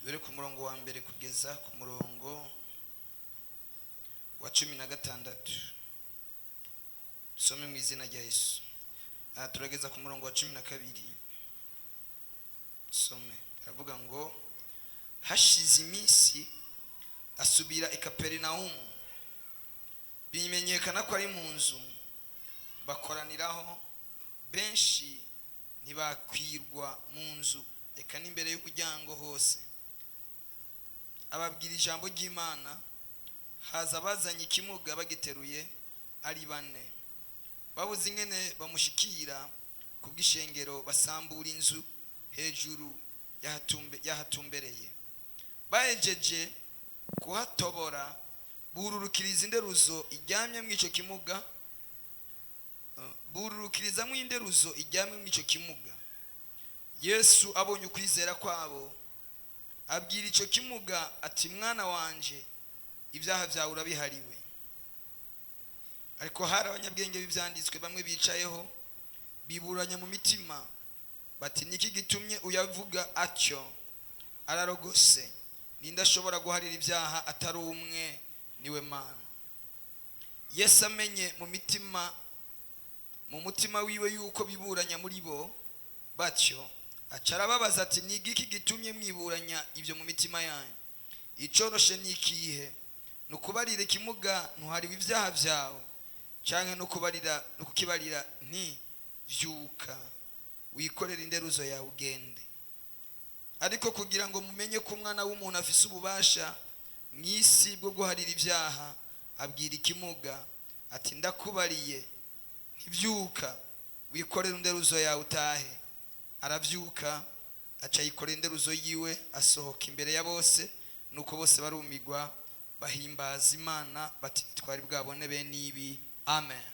Dore ku murongo wa mbere kugeza ku murongo wa 16. Dusome mu izina rya Yesu. Aha turageza ku murongo wa 12. Dusome, aravuga ngo: "Hashize iminsi asubira i Kaperinawumu, bimenyekana ko ari mu nzu. Bakoraniraho benshi, ntibakwirwa mu nzu, reka n'imbere y'umuryango hose. Ababwira ijambo ry'Imana. Haza abazanye ikimuga bagiteruye ari bane. Babuze ingene bamushikira ku bw'ishengero, basambura inzu hejuru yahatumbereye. Bahejeje kuhatobora, bururukiriza inderuzo ijyamye mw'icyo kimuga, bururukirizamo inderuzo ijyamye mw'icyo kimuga. Yesu abonye ukwizera kwabo, abwira icyo kimuga ati: 'Mwana wanje, ibyaha byawe urabihariwe.' Ariko hari abanyabwenge b'ibyanditswe bamwe bicayeho, biburanya mu mitima bati: 'Niki gitumye uyavuga atyo? Ararogose. Ninde ashobora guharira ibyaha atari umwe, niwe Mana?' Yesu amenye mu mutima wiwe yuko biburanya muri bo batyo, aca arababaza ati: 'Ni igiki gitumye mwiburanya ibyo mu mitima yanyu? Icoroshe ni ikihe? Ni ukubarira ikimuga: 'Ntuhariwe ibyaha byawe,' canke ni ukukibarira nti: 'Vyuka, wikorere inderuzo yawe, ugende?' Ariko kugira ngo mumenye ko Umwana w'umuntu afise ububasha mu isi bwo guharira ibyaha,' abwira ikimuga ati: 'Ndakubariye nti: Vyuka, wikorere inderuzo yawe, utahe.' Aravyuka, aca yikorera inderuzo yiwe, asohoka imbere ya bose. Nuko bose barumigwa, bahimbaza Imana bati: 'Twari bwabone bene ibi.' Amen."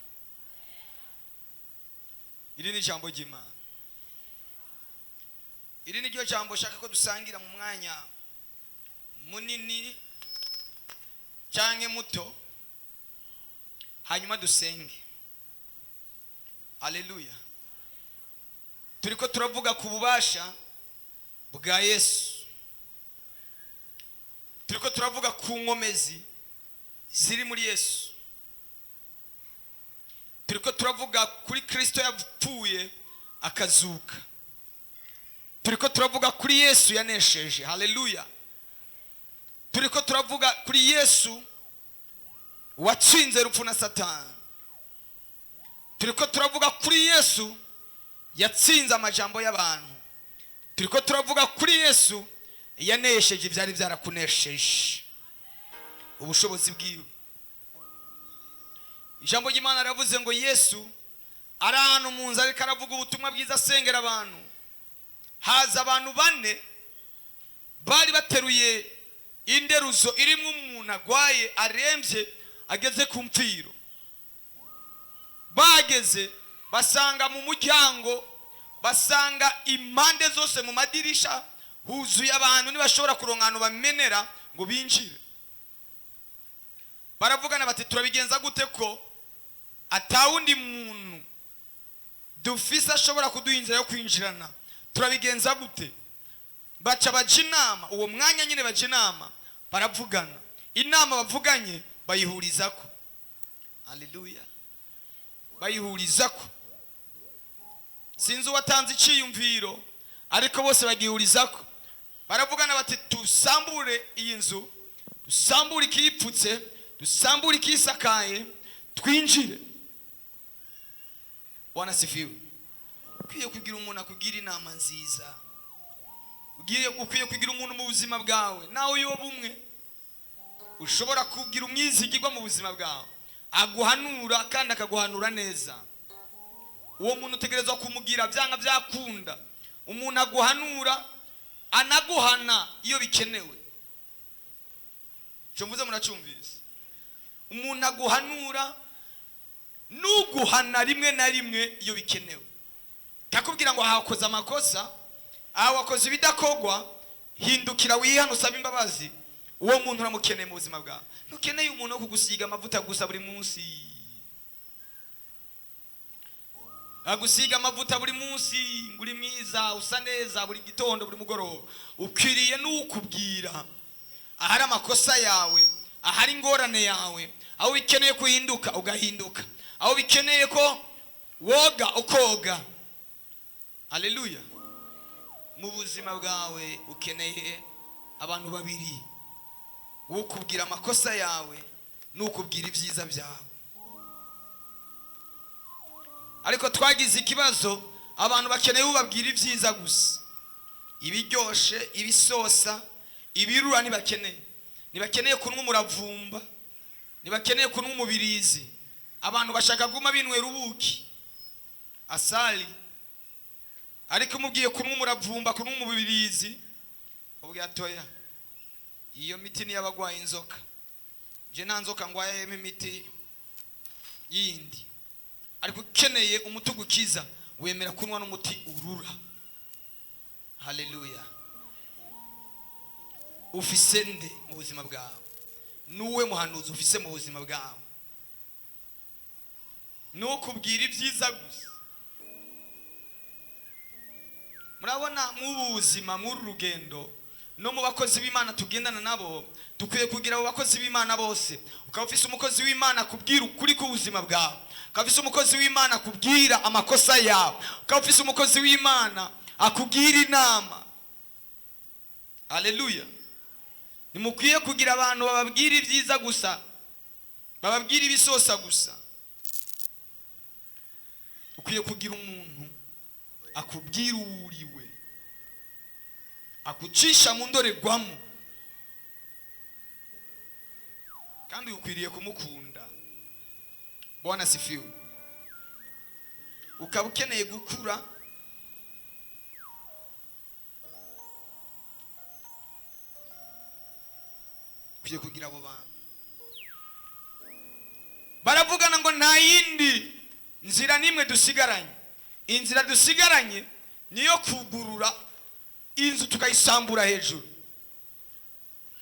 Iri ni ijambo ry'Imana. Iri ni ryo jambo shaka ko dusangira mu mwanya munini canke muto, hanyuma dusenge. Aleluya! Turiko turavuga ku bubasha bwa Yesu. Turiko turavuga ku nkomezi ziri muri Yesu. Turiko turavuga kuri Kristo yapfuye akazuka. Turiko turavuga kuri Yesu yanesheje. Haleluya! Turiko turavuga kuri Yesu watsinze rupfu na Satani. Turiko turavuga kuri Yesu yatsinze amajambo y'abantu. Turiko turavuga kuri Yesu yanesheje ibyari byarakunesheje. Ubushobozi bwiwe. Ijambo ry'Imana riravuze ngo Yesu ari ahantu mu nzu, ariko aravuga ubutumwa bwiza, asengera abantu. Haza abantu bane bari bateruye inderuzo irimo umuntu agwaye, arembye, ageze ku mpfiro. Bageze, basanga mu muryango, basanga impande zose mu madirisha huzuye abantu, ntibashobora kuronka ahantu bamenera ngo binjire. Baravugana bati: 'Turabigenza gute ko atawundi muntu dufise ashobora kuduha inzira yo kwinjirana? Turabigenza gute?' Baca baja inama. Uwo mwanya nyine baja inama, baravugana. Inama bavuganye bayihurizako, haleluya, bayihurizako. Sinzi uwatanze iciyumviro, ariko bose bagihurizako. Baravugana bati: 'Tusambure iyi nzu, dusambure ikiyipfutse, dusambure ikiyisakaye, twinjire.' Bwana sifiwe! Ukwiye kugira umuntu akugira inama nziza. Ukwiye kugira umuntu mu buzima bwawe, nawe yoba umwe, ushobora kugira umwizigirwa mu buzima bwawe, aguhanura kandi akaguhanura neza. Uwo muntu utegerezwa kumugira byanga byakunda. Umuntu aguhanura, anaguhana iyo bikenewe. Icyo mvuze muracyumvise? Umuntu aguhanura n'uguhana rimwe na rimwe iyo bikenewe, kakubwira ngo aha wakoze amakosa, aha wakoze ibidakogwa, hindukira, wihane, usabe imbabazi. Uwo muntu uramukeneye mu buzima bwawe. Ntukeneye umuntu wo kugusiga amavuta gusa buri munsi. Agusiga amavuta buri munsi ngo uri mwiza, usa neza buri gitondo, buri mugoroba. Ukwiriye n'ukubwira ahari amakosa yawe, ahari ingorane yawe, aho bikeneye kuhinduka ugahinduka, aho bikeneye ko woga ukoga. Haleluya. Mu buzima bwawe ukeneye abantu babiri, ukubwira amakosa yawe n'ukubwira ibyiza byawe. Ariko twagize ikibazo, abantu bakeneye ubabwira ibyiza gusa, ibiryoshe, ibisosa, ibirura ntibakeneye. Ntibakeneye kunywa umuravumba, ntibakeneye kunywa umubirizi. Abantu bashaka kuguma binywera ubuki, asali. Ariko umubwiye kunywa umuravumba, kunywa umubirizi, ubwira atoya, iyo miti niyo abagwaye inzoka. Je nta nzoka ngwayemo imiti yindi. Ariko ukeneye umuti ugukiza, wemera kunywa n'umuti urura. Haleluya. Ufise nde mu buzima bwawe? Nuwe muhanuzi ufise mu buzima bwawe? Nukubwira ibyiza gusa. Murabona mw'ubu buzima, mw'uru rugendo, no mu bakozi b'Imana tugendana nabo, dukwiye kugira abo bakozi b'Imana bose. Ukaba ufise umukozi w'Imana akubwira ukuri k'ubuzima bwawe, ukaba ufise umukozi w'Imana akubwira amakosa yawe, ukaba ufise umukozi w'Imana akubwira inama. Haleluya. Ntimukwiye kugira abantu bababwira ibyiza gusa, bababwira ibisosa gusa. Ukwiye kugira umuntu akubwira uwuriwe, akucisha mu ndorerwamo, kandi ukwiriye kumukunda. Bwana sifiwe. Ukaba ukeneye gukura, ukwiye kugira abo bantu. Baravugana ngo nta yindi nzira n'imwe dusigaranye. Inzira dusigaranye niyo kugurura inzu tukayisambura hejuru.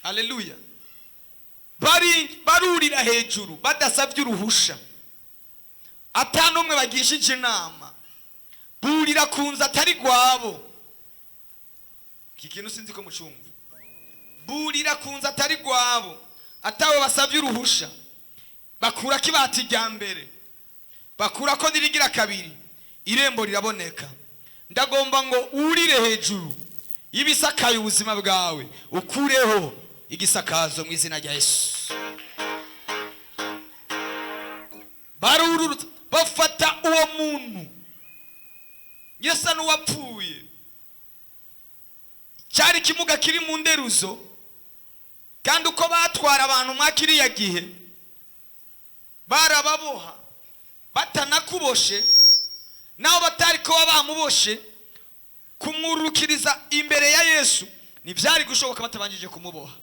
Haleluya. Barurira hejuru badasabye uruhusha, ata n'umwe bagishije inama, burira ku nzu atari rwabo. Iki kintu sinzi ko mucumva. Burira ku nzu atari rwabo, atawe basabye uruhusha. Bakura kibati rya mbere, bakura ko nirigira kabiri, irembo riraboneka. Ndagomba ngo urire hejuru y'ibisakaye ubuzima bwawe, ukureho igisakazo mu izina rya Yesu. Barurutse bafata uwo muntu yesa n'uwapfuye. Cyari ikimuga kiri mu nderuzo, kandi uko batwara abantu mwa kiriya gihe barababoha batanakuboshe, naho batari kuba bamuboshe, kumwurukiriza imbere ya Yesu ntibyari gushoboka batabanjije kumuboha.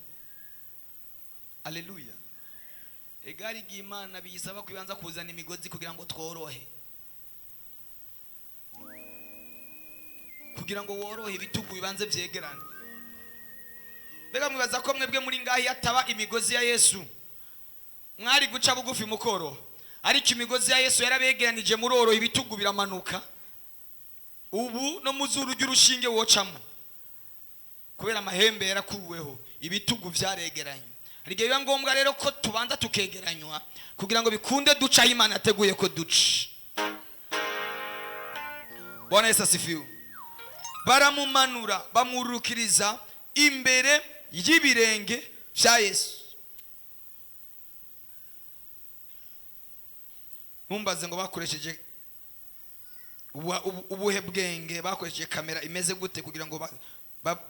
Haleluya. Egari ry'Imana biyisaba kwibanza kuzana imigozi kugira ngo tworohe, kugira ngo worohe ibitugu bibanze byegerane. Mbega mwibaza ko mwebwe muri ngahi yataba imigozi ya Yesu mwari guca bugufi mukoroha? Ariko imigozi ya Yesu yarabegeranije muroroha, ibitugu biramanuka. Ubu no muzuru ry'urushinge wocamo, kubera amahembe yarakuweho, ibitugu byaregeranye. Hari igihe biba ngombwa rero ko tubanza tukegeranywa kugira ngo bikunde duca aho Imana yateguye ko duca. Bwana Yesu asifiwe. Baramumanura bamurukiriza imbere y'ibirenge bya Yesu. Ntumbaze ngo bakoresheje ubuhe bwenge, bakoresheje kamera imeze gute kugira ngo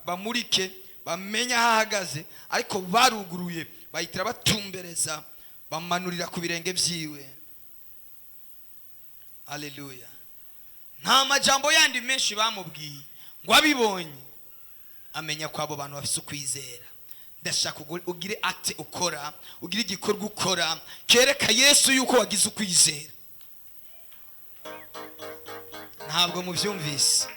bamurike bamenye aho ahagaze, ariko baruguruye bahitira batumbereza bamanurira ku birenge byiwe. Haleluya. Nta majambo yandi menshi bamubwiye ngo abibonye amenya ko abo bantu bafise ukwizera. Ndashaka ugire acte ukora, ugire igikorwa ukora kereka Yesu yuko wagize ukwizera. Ntabwo mubyumvise.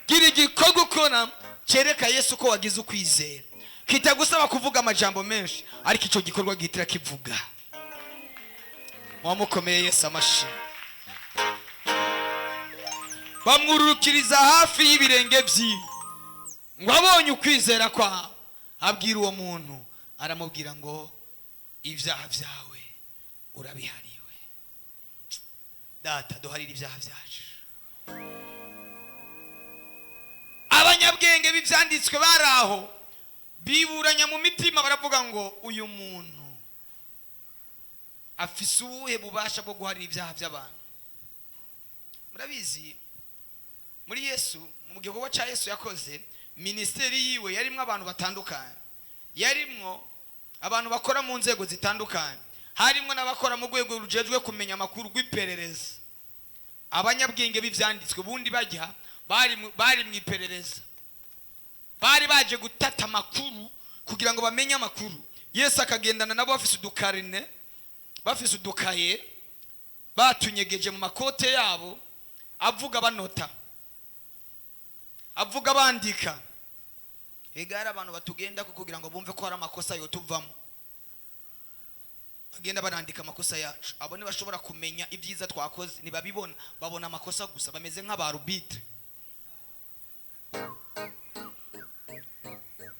Gira igikorwa ukora kereka Yesu ko wagize ukwizera. Kitagusaba kuvuga amajambo menshi, ariko icyo gikorwa gihitira kivuga. Mwamukomeye Yesu amashi. Bamwururukiriza hafi y'ibirenge byiwe. Ngo abonye ukwizera kwawe, abwira uwo muntu, aramubwira ngo: "Ibyaha byawe urabihariwe." Data, duharire ibyaha byacu. Abanyabwenge b'ibyanditswe bari aho biburanya mu mitima, baravuga ngo: "Uyu muntu afise ubuhe bubasha bwo guharira ibyaha by'abantu?" Murabizi, muri Yesu, mu gikorwa cya Yesu yakoze, minisiteri yiwe yarimwo abantu batandukanye, yarimwo abantu bakora mu nzego zitandukanye, harimwo n'abakora mu rwego rujejwe kumenya amakuru rw'iperereza. Abanyabwenge b'ibyanditswe ubundi bajya bari mu iperereza, bari baje gutata amakuru kugira ngo bamenye amakuru. Yesu akagendana nabo bafise udukarine, bafise udukaye batunyegeje mu makote yabo, avuga banota, avuga bandika. Ega hari abantu batugenda ko kugira ngo bumve ko hari amakosa yotuvamo, bagenda barandika amakosa yacu. Abo ntibashobora kumenya ibyiza twakoze, ntibabibona, babona amakosa gusa, bameze nk'aba arbitre.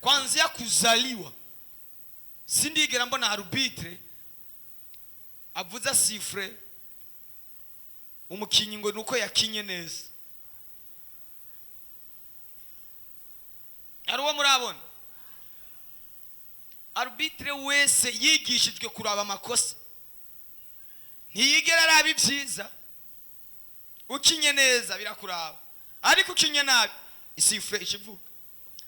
Kwanzia kuzaliwa sindigera mbona arbitre avuza siffle umukinyi ngo nuko yakinye neza. Hari uwo murabona? Arbitre wese yigishijwe kuraba amakosa, ntiyigera araba ibyiza. Ukinye neza birakuraba, ariko ukinye nabi isifure ikivuga.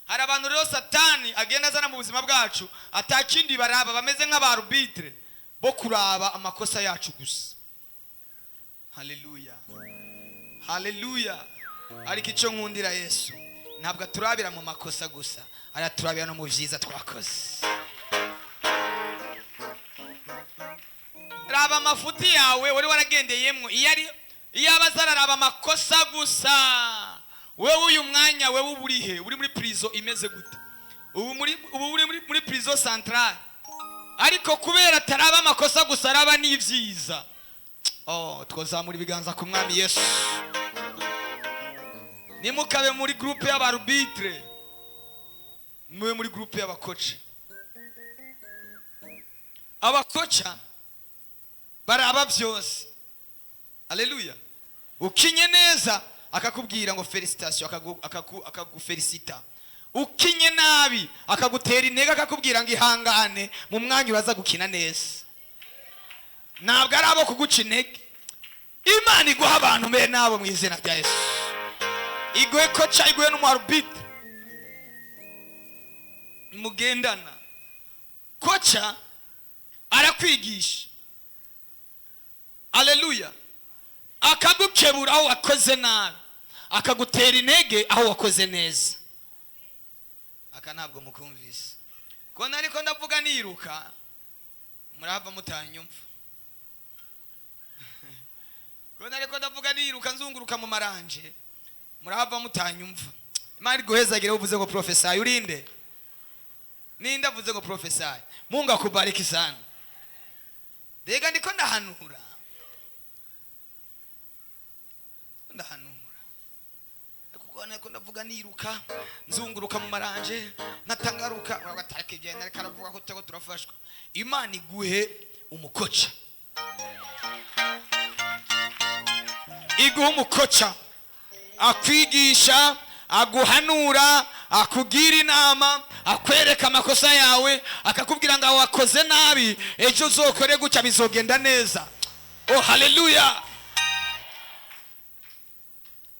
Hari abantu rero Satani agenda azana mu buzima bwacu, atakindi baraba, bameze nk'aba arbitre bo kuraba amakosa yacu gusa. Haleluya, haleluya! Ariko icyo nkundira Yesu, ntabwo aturabira mu makosa gusa, araturabira no mu byiza twakoze. Raba amafuti yawe wari waragendeyemo, iyo ari iyo aba azararaba amakosa gusa, wewe uyu mwanya wewe uba uri he? Uri muri prison imeze gute ubu? Muri ubu uri muri prison centrale. Ariko kubera ataraba amakosa gusa, araba n'ibyiza. Oh, twazamura ibiganza ku Mwami Yesu. Nimukabe muri groupe y'aba arbitre, mube muri groupe y'aba coach. Aba coach baraba byose. Aleluya! Ukinye neza akakubwira ngo félicitations, akagufelicita. Ukinye nabi akagutera intege, akakubwira ngo ihangane, mu mwanya uraza gukina neza. Ntabwo ari abo kuguca intege. Imana iguha abantu mbe nabo mu izina rya Yesu. Iguhe coach, iguhe n'umu arbitre mugendana. Coach arakwigisha, aleluya, akagukebura aho wakoze nabi, akagutera intege aho wakoze neza. Aka ntabwo mukumvise ko nariko ndavuga niruka, murahava mutanyumva. Ko nariko ndavuga niruka nzunguruka mu maranje, murahava mutanyumva. Imana iguhezagire. Uvuze ngo prophesy, urinde ninde avuze ngo prophesy? Mungu akubariki sana. Rega ndiko ndahanura, ndahanura, kuko niko ndavuga niruka nzunguruka mu maranje nkatangaruka, uragataka igenda, ariko aravuga ko turiko turafashwa. Imana iguhe umu coach, iguhe umu coach akwigisha, aguhanura, akugira inama, akwereka amakosa yawe, akakubwira ngo wakoze nabi, ejo uzokore gutya bizogenda neza. Oh, haleluya!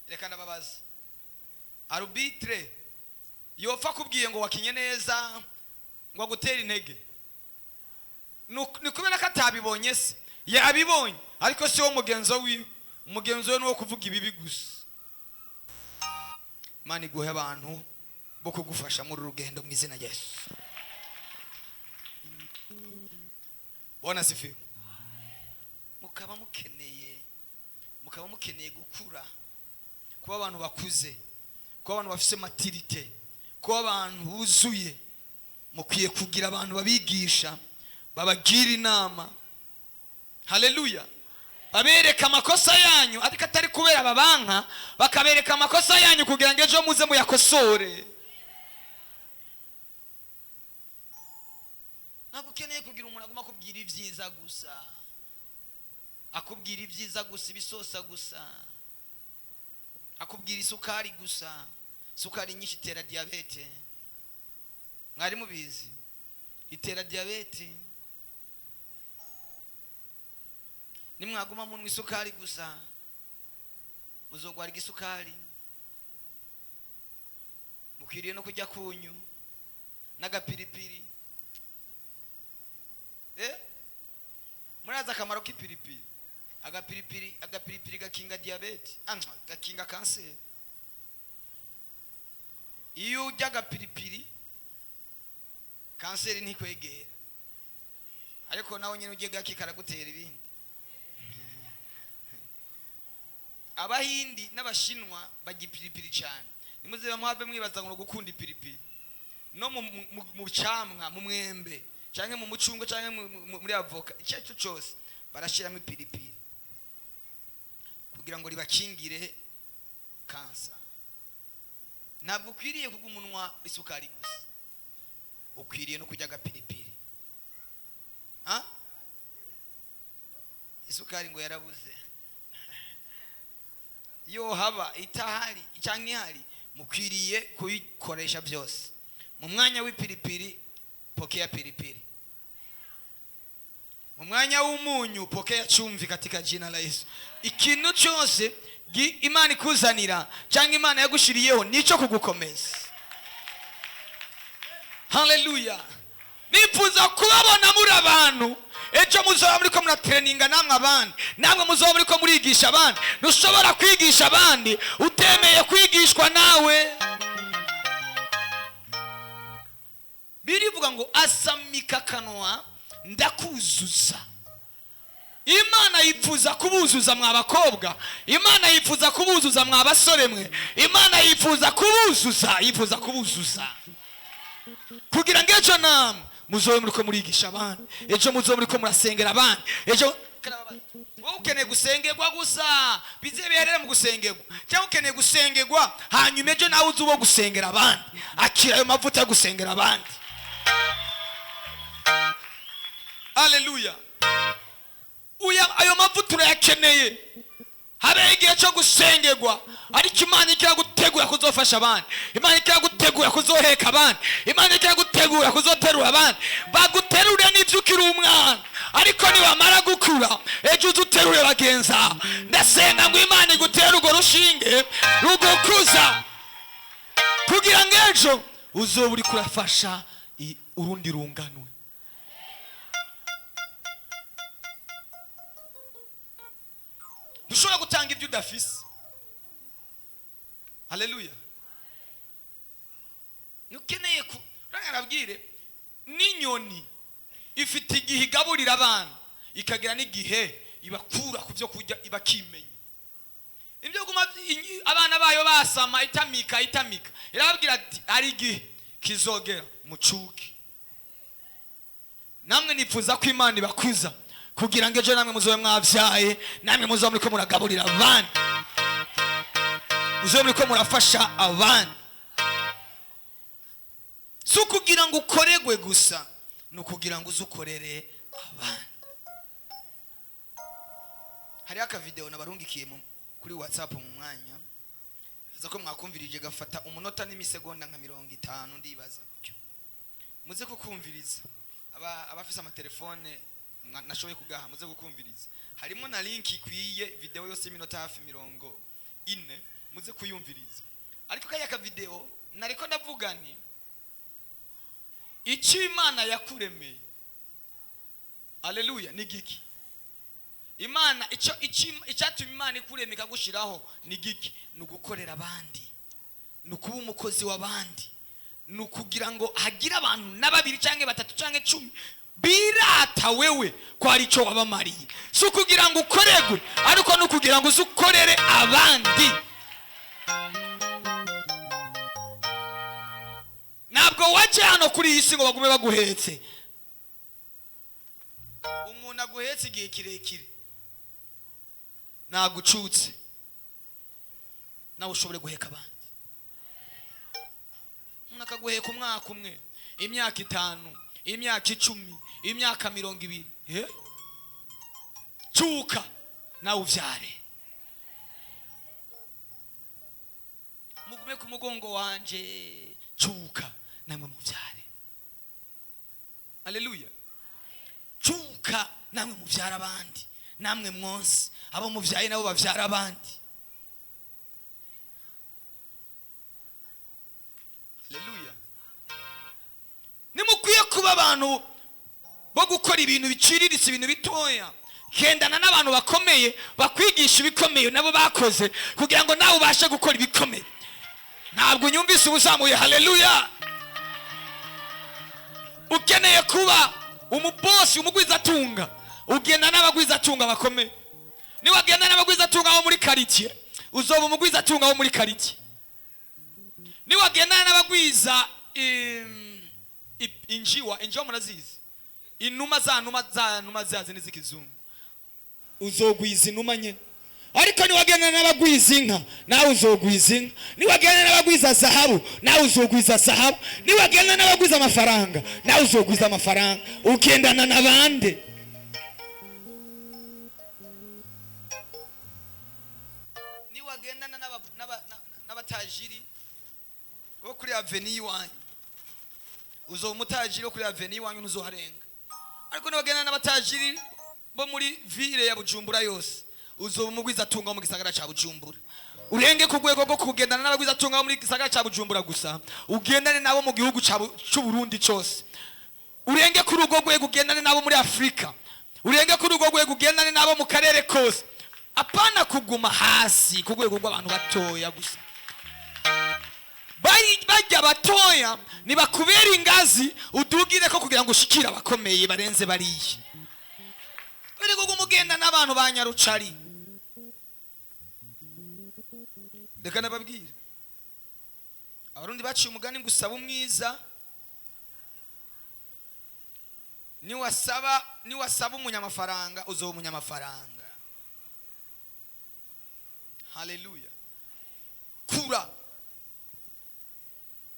Reka ndababaza, arbitre yopfa akubwiye ngo wakinye neza ngo agutere intege, ni kubera ko atabibonye se? Yabibonye, ariko si wo mugenzo wiwe. Umugenzo we ni uwo kuvuga ibibi gusa. Imana iguhe abantu bo kugufasha muri uru rugendo mu izina rya Yesu. Bwana asifiwe. Mukaba mukeneye gukura, kuba abantu bakuze, kuba abantu bafise maturité, kuba abantu buzuye, mukwiye kugira abantu babigisha, babagira inama. Haleluya! Babereka amakosa yanyu, ariko atari kubera babanka, bakabereka amakosa yanyu kugira ngo ejo muze muyakosore. Ntabwo ukeneye kugira umuntu aguma akubwira ibyiza gusa, akubwira ibyiza gusa, ibisosa gusa, akubwira isukari gusa. Isukari nyinshi itera diyabete, mwari mubizi? Itera diyabete. Nimwaguma munywa isukari gusa muzogwara igisukari. Mukwiriye no kujya kunyu n'agapiripiri. Murazi akamaro k'ipiripiri? Agapiripiri gakinga diyabete, gakinga kanseri. Iyo urya agapiripiri kanseri ntikwegera, ariko nawe nyine ujye gake karagutera ibindi. Abahindi n'Abashinwa barya ipiripiri cyane. Nimuze muhave mwibaza ngo gukunda ipiripiri no mu camwa, mu mwembe canke mu mucungwe canke muri avoka, icyo ari cyo cyose barashyiramo ipiripiri kugira ngo ribakingire kansa. Ntabwo ukwiriye kugwa umunwa isukari gusa, ukwiriye no kurya agapiripiri. Isukari ngo yarabuze, yo haba itahari cyangwa ihari, mukwiriye kuyikoresha byose. Mu mwanya w'ipiripiri pokea piripiri, mu mwanya w'umunyu pokea chumvi katika jina la Yesu. Ikintu cyose Imana ikuzanira cyangwa Imana yagushiriyeho nico kugukomeza. Haleluya! Nifuza kubabona muri abantu ejo muzoba muriko muratereninga namwe abandi, namwe muzoba muriko murigisha abandi. Ntushobora kwigisha abandi utemeye kwigishwa nawe. Birivuga ngo asamika akanwa ndakuzuza. Imana yifuza kubuzuza mwa bakobwa, Imana yifuza kubuzuza mwa basore mwe, Imana yifuza kubuzuza, yifuza kubuzuza kugira ngo ejo namwe muzobe muriko murigisha abandi, ejo muzobe muriko murasengera abandi. Ejo wowe ukeneye gusengerwa gusa, bize biherere mu gusengerwa, cyangwa ukeneye gusengerwa hanyuma ejo nawe uze uwo gusengera abandi. Akira ayo mavuta yo gusengera abandi. Haleluya! Ayo mavuta urayakeneye. Habe igihe cyo gusengerwa, ariko Imana ikiragutegura kuzofasha abandi, Imana ikiragutegura kuzoheka abandi, Imana ikiragutegura kuzoterura abandi. Baguterure n'ibyo ukiri umwana, ariko niwamara gukura ejo uze uterure bagenza. Ndasenga ngo Imana igutere urwo rushinge rugukuza kugira ngo ejo uzobe uriko urafasha urundi runganwe. Ntushobora gutanga ibyo udafise. Haleluya! Ntukeneye ku arabwire n'inyoni ifite igihe igaburira abana, ikagira n'igihe ibakura ku byo kurya ibakimenya. Ibyo guma abana bayo basama itamika itamika, irababwira ati hari igihe kizogera mucuke. Namwe nifuza ko Imana ibakuza kugira ngo ejo namwe muzobe mwabyaye, namwe muzobe muriko muragaburira abandi, muzobe muriko murafasha abandi. Si ukugira ngo ukoregwe gusa, ni ukugira ngo uze ukorere abandi. Hariho akavideo nabarungikiye kuri WhatsApp mu mwanya, bibaza ko mwakumvirije, gafata umunota n'imisegonda nka 50, ndibaza gutyo. Muze kukumviriza abafise amatelefone nashoboye kugaha, muze gukumviriza. Harimo na link ikwiye video yose y'iminota hafi 40, muze kuyumviriza. Ariko kaya ka video nariko ndavuga nti icyo Imana yakuremeye, haleluya, ni giki? Imana icyo icyatumye Imana ikurema ikagushiraho ni giki? Ni ugukorera abandi, ni ukuba umukozi w'abandi, ni ukugira ngo hagire abantu na babiri cyangwa batatu cyangwa 10 birata wewe ko hari icyo wabamariye. Si ukugira ngo ukoregwe, ariko ni ukugira ngo uze ukorere abandi. Ntabwo waje hano kuri iyi si ngo bagume baguhetse. Umuntu aguhetse igihe kirekire Nagucutse nawe ushobore guheka abandi. Umuntu akaguheka umwaka umwe, imyaka 5, imyaka 10, imyaka 20. Cuka nawe uvyare. Mugume ku mugongo wanje, cuka namwe muvyare. Haleluya. Cuka namwe muvyara abandi, namwe mwonse abo muvyaye nabo bavyara abandi. Haleluya. Nimukwiye kuba abantu bo gukora ibintu biciriritse, ibintu bitoya. Kendana n'abantu bakomeye bakwigisha ibikomeye nabo bakoze, kugira ngo nawe ubashe gukora ibikomeye. Ntabwo unyumvise ubuzamuye. Haleluya. Ukeneye kuba umubosi, umugwizatunga, ugenda n'abagwizatunga bakomeye. Niwagenda n'abagwizatunga bo muri quartier, uzoba umugwizatunga wo muri quartier. Niwagenda n'abagwiza injiwa, injiwa murazizi, inuma za numa za numa zazi n'izikizungu, uzogwiza inuma nyene. Ariko niwagenda n'abagwiza inka, nawe uzogwiza inka. Niwagenda n'abagwiza zahabu, nawe uzogwiza zahabu. Niwagenda n'abagwiza amafaranga, nawe uzogwiza amafaranga. Ugendana n'abande? Niwagendana n'abatajiri bo kuri avenue iwanyu, uzoba umutajiri wo kuri avenue iwanyu, ntuzoharenga. Ariko niwagendana n'abatajiri bo muri ville ya Bujumbura yose, uzoba umugwizatunga wo mu gisagara ca Bujumbura. Urenge ku rwego rwo kugendana n'abagwizatunga bo muri gisagara ca Bujumbura gusa, ugendane nabo mu gihugu c'u Burundi cose. Urenge kuri urwo rwego, ugendane nabo muri Afrika. Urenge kuri urwo rwego, ugendane nabo mu karere kose. Apana kuguma hasi ku rwego rw'abantu batoya gusa. Bajya batoya nibakubera ingazi udugire ko kugira ngo ushikire abakomeye barenze bariya. Uri kuguma ugenda n'abantu ba nyarucari. Reka nababwire, Abarundi baciye umugani ngo usaba umwiza, niwasaba umunyamafaranga uzoba umunyamafaranga. Haleluya. Kura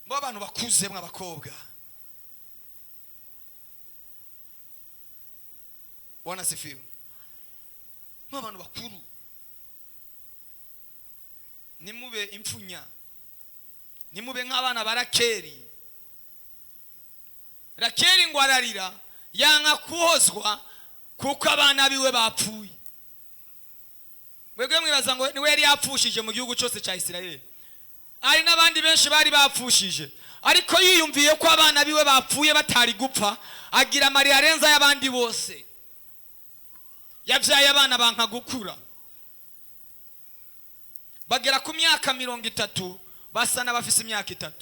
mbo abantu bakuze mw'abakobwa. Bwana sifiwe. Mwe abantu bakuru, nimube imfunya, nimube nk'abana ba Rakeli. Rakeli ngo ararira yanka kuhozwa kuko abana biwe bapfuye. Mwebwe mwibaza ngo niwe yari yapfushije mu gihugu cyose cya Isirayeli. Hari n'abandi benshi bari bapfushije, ariko yiyumviye ko abana biwe bapfuye batari gupfa, agira amarira arenze ay'abandi bose. Yabyaye abana banka gukura, bagera ku myaka 30 basa n'abafise imyaka 3,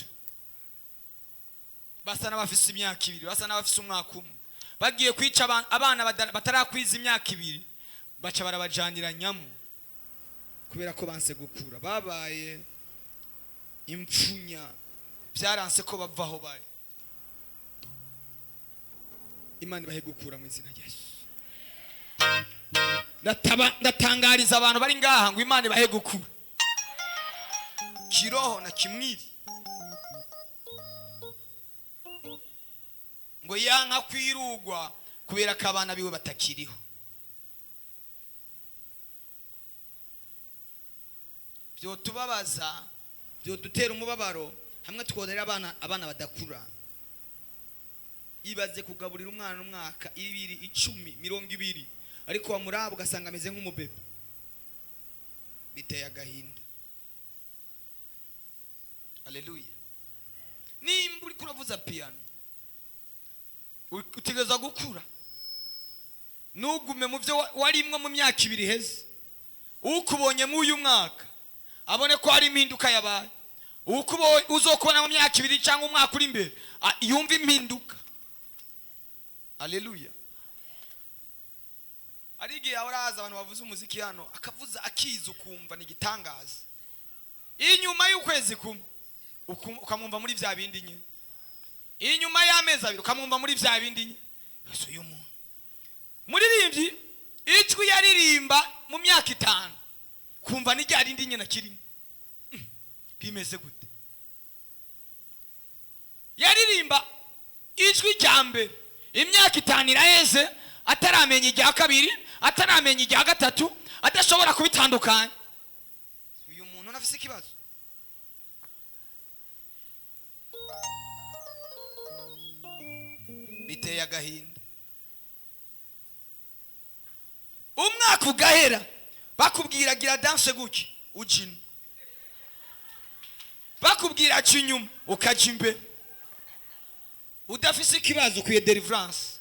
basa n'abafise imyaka 2, basa n'abafise umwaka umwe. Bagiye kwica abana batarakwiza imyaka 2, baca barabajanira nyamu kubera ko banse gukura. Babaye imfunya, byaranse ko bava aho bari. Imana ibahe gukura mu izina rya Yesu. Ndatangariza abantu bari ngaha ngo Imana ibahe gukura kiroho na kimwiri. Ngo yanka kwirugwa kubera ko abana biwe batakiriho. Byotubabaza, byodutera umubabaro hamwe twonera abana badakura. Ibaze kugaburira umwana umwaka 2, 10, 20, ariko wamuraba ugasanga ameze nk'umubebe. Biteye agahinda. Haleluya. Nimba uriko uravuza piano, utegerezwa gukura. Nugume mu byo warimwo mu myaka 2 iheze. Ukubonye mu uyu mwaka abone ko hari impinduka yabaye. Uzokubona mu myaka 2 cyangwa umwaka uri imbere, yumve impinduka. Haleluya. Ari igihe ahora haza abantu bavuza umuziki hano, akavuza akiza ukumva ni igitangaza. Inyuma y'ukwezi kumwe ukamwumva muri vya bindi nye. Inyuma y'amezi 2 ukamwumva muri vya bindi nye. Yesu uyu muntu muririmbyi ijwi yaririmba mu myaka 5 Ukumva ni rya rindi nyine kirimo. Bimeze gute? Yaririmba ijwi rya mbere, imyaka 5 iraheze ataramenya irya kabiri, ataramenya irya gatatu, adashobora kubitandukanya. Uyu muntu nafise ikibazo. Biteye agahinda. Umwaka ugahera bakubwira gira danse guki ujina, bakubwira aca inyuma ukaja imbere. Udafise ikibazo ukwiye deliverance.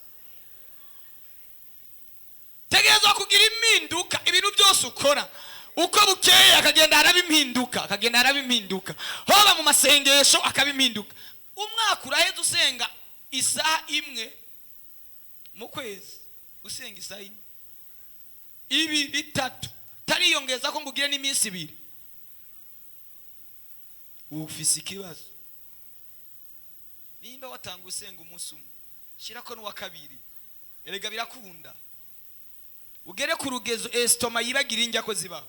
Tegerezwa kugira impinduka ibintu byose ukora uko bukeye, akagenda araba impinduka, akagenda araba impinduka, hoba mu masengesho akaba impinduka. Umwaka uraheze usenga isaha imwe mu kwezi, usenga isaha imwe, ibi bitatu tariyongeza ko ngugire n'iminsi ibiri, ufise ikibazo. Nimba watanga usenga umunsi umwe, shirako n'uwa kabiri, erega birakunda. Ugere ku rugezo estoma yibagira injya ko zibaho.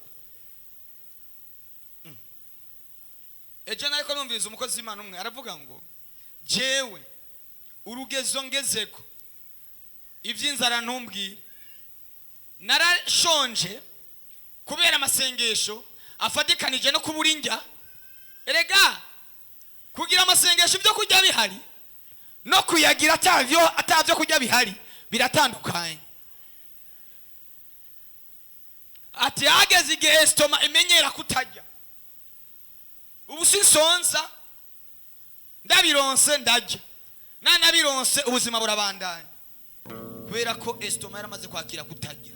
Ejo nariko numviriza umukozi w'Imana umwe aravuga ngo jewe urugezo ngezeko ivy'inzara ntumbwire, narashonje kubera amasengesho afatikanije no kubura injya. Erega kugira amasengesho ibyo kurya bihari no kuyagira atavyo kurya bihari biratandukanye. Ati hageze igihe estoma imenyera kutarya, ubu sinsonza, ndabironse ndarya, nanabironse ubuzima burabandanya, kubera ko estoma yaramaze kwakira kutarya.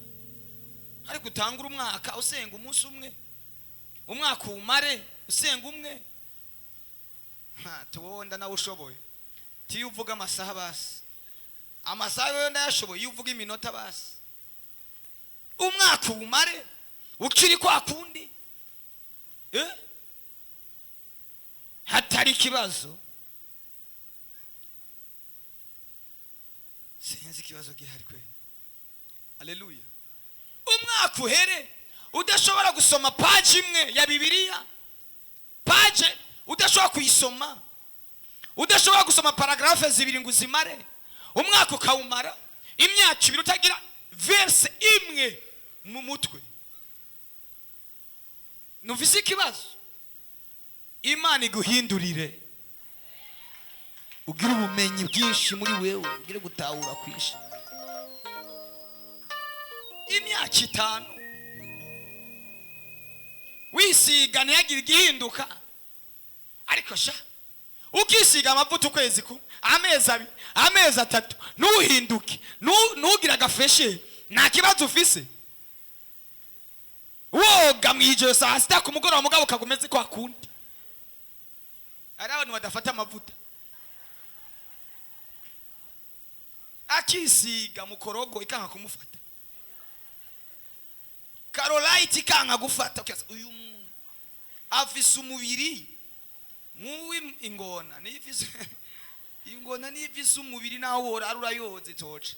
Ariko utangura umwaka usenga umunsi umwe, umwaka umare usenga umwe, tuwonda nawe ushoboye. Tiyo uvuga amasaha basi, amasaha yo ndayashoboye, iyo uvuga iminota basi. Umwaka umare ukiri kwa kundi, hatari ikibazo. Sinzi ikibazo gihari kwe. Haleluya. Umwaka uhere udashobora gusoma page imwe ya Bibiliya, page udashobora kuyisoma, udashobora gusoma paragraphe zibiri ngo uzimare, umwaka ukawumara imyaka ibiri utagira verse imwe mu mutwe. Nufise ikibazo. Imana iguhindurire, ugire ubumenyi bwinshi muri wewe, ugire gutahura kwinshi. Imyaka 5 wisiga ntihagire igihinduka, ariko sha ukisiga amavuta ukwezi kumwe, amezi abiri, amezi atatu, ntuhinduke, ntugire agafreshe, nta kibazo ufise. Woga mwijoro saa sita ku mugoroba, mugabo ukagumeze kwa kundi. Hari abantu badafata amavuta, akisiga mukorogo ikanka kumufata, Carolite ikanka gufata. Uyu afise umubiri nk'uwi ingona, nifise ingona, nifise umubiri nawo wora arurayoze toce.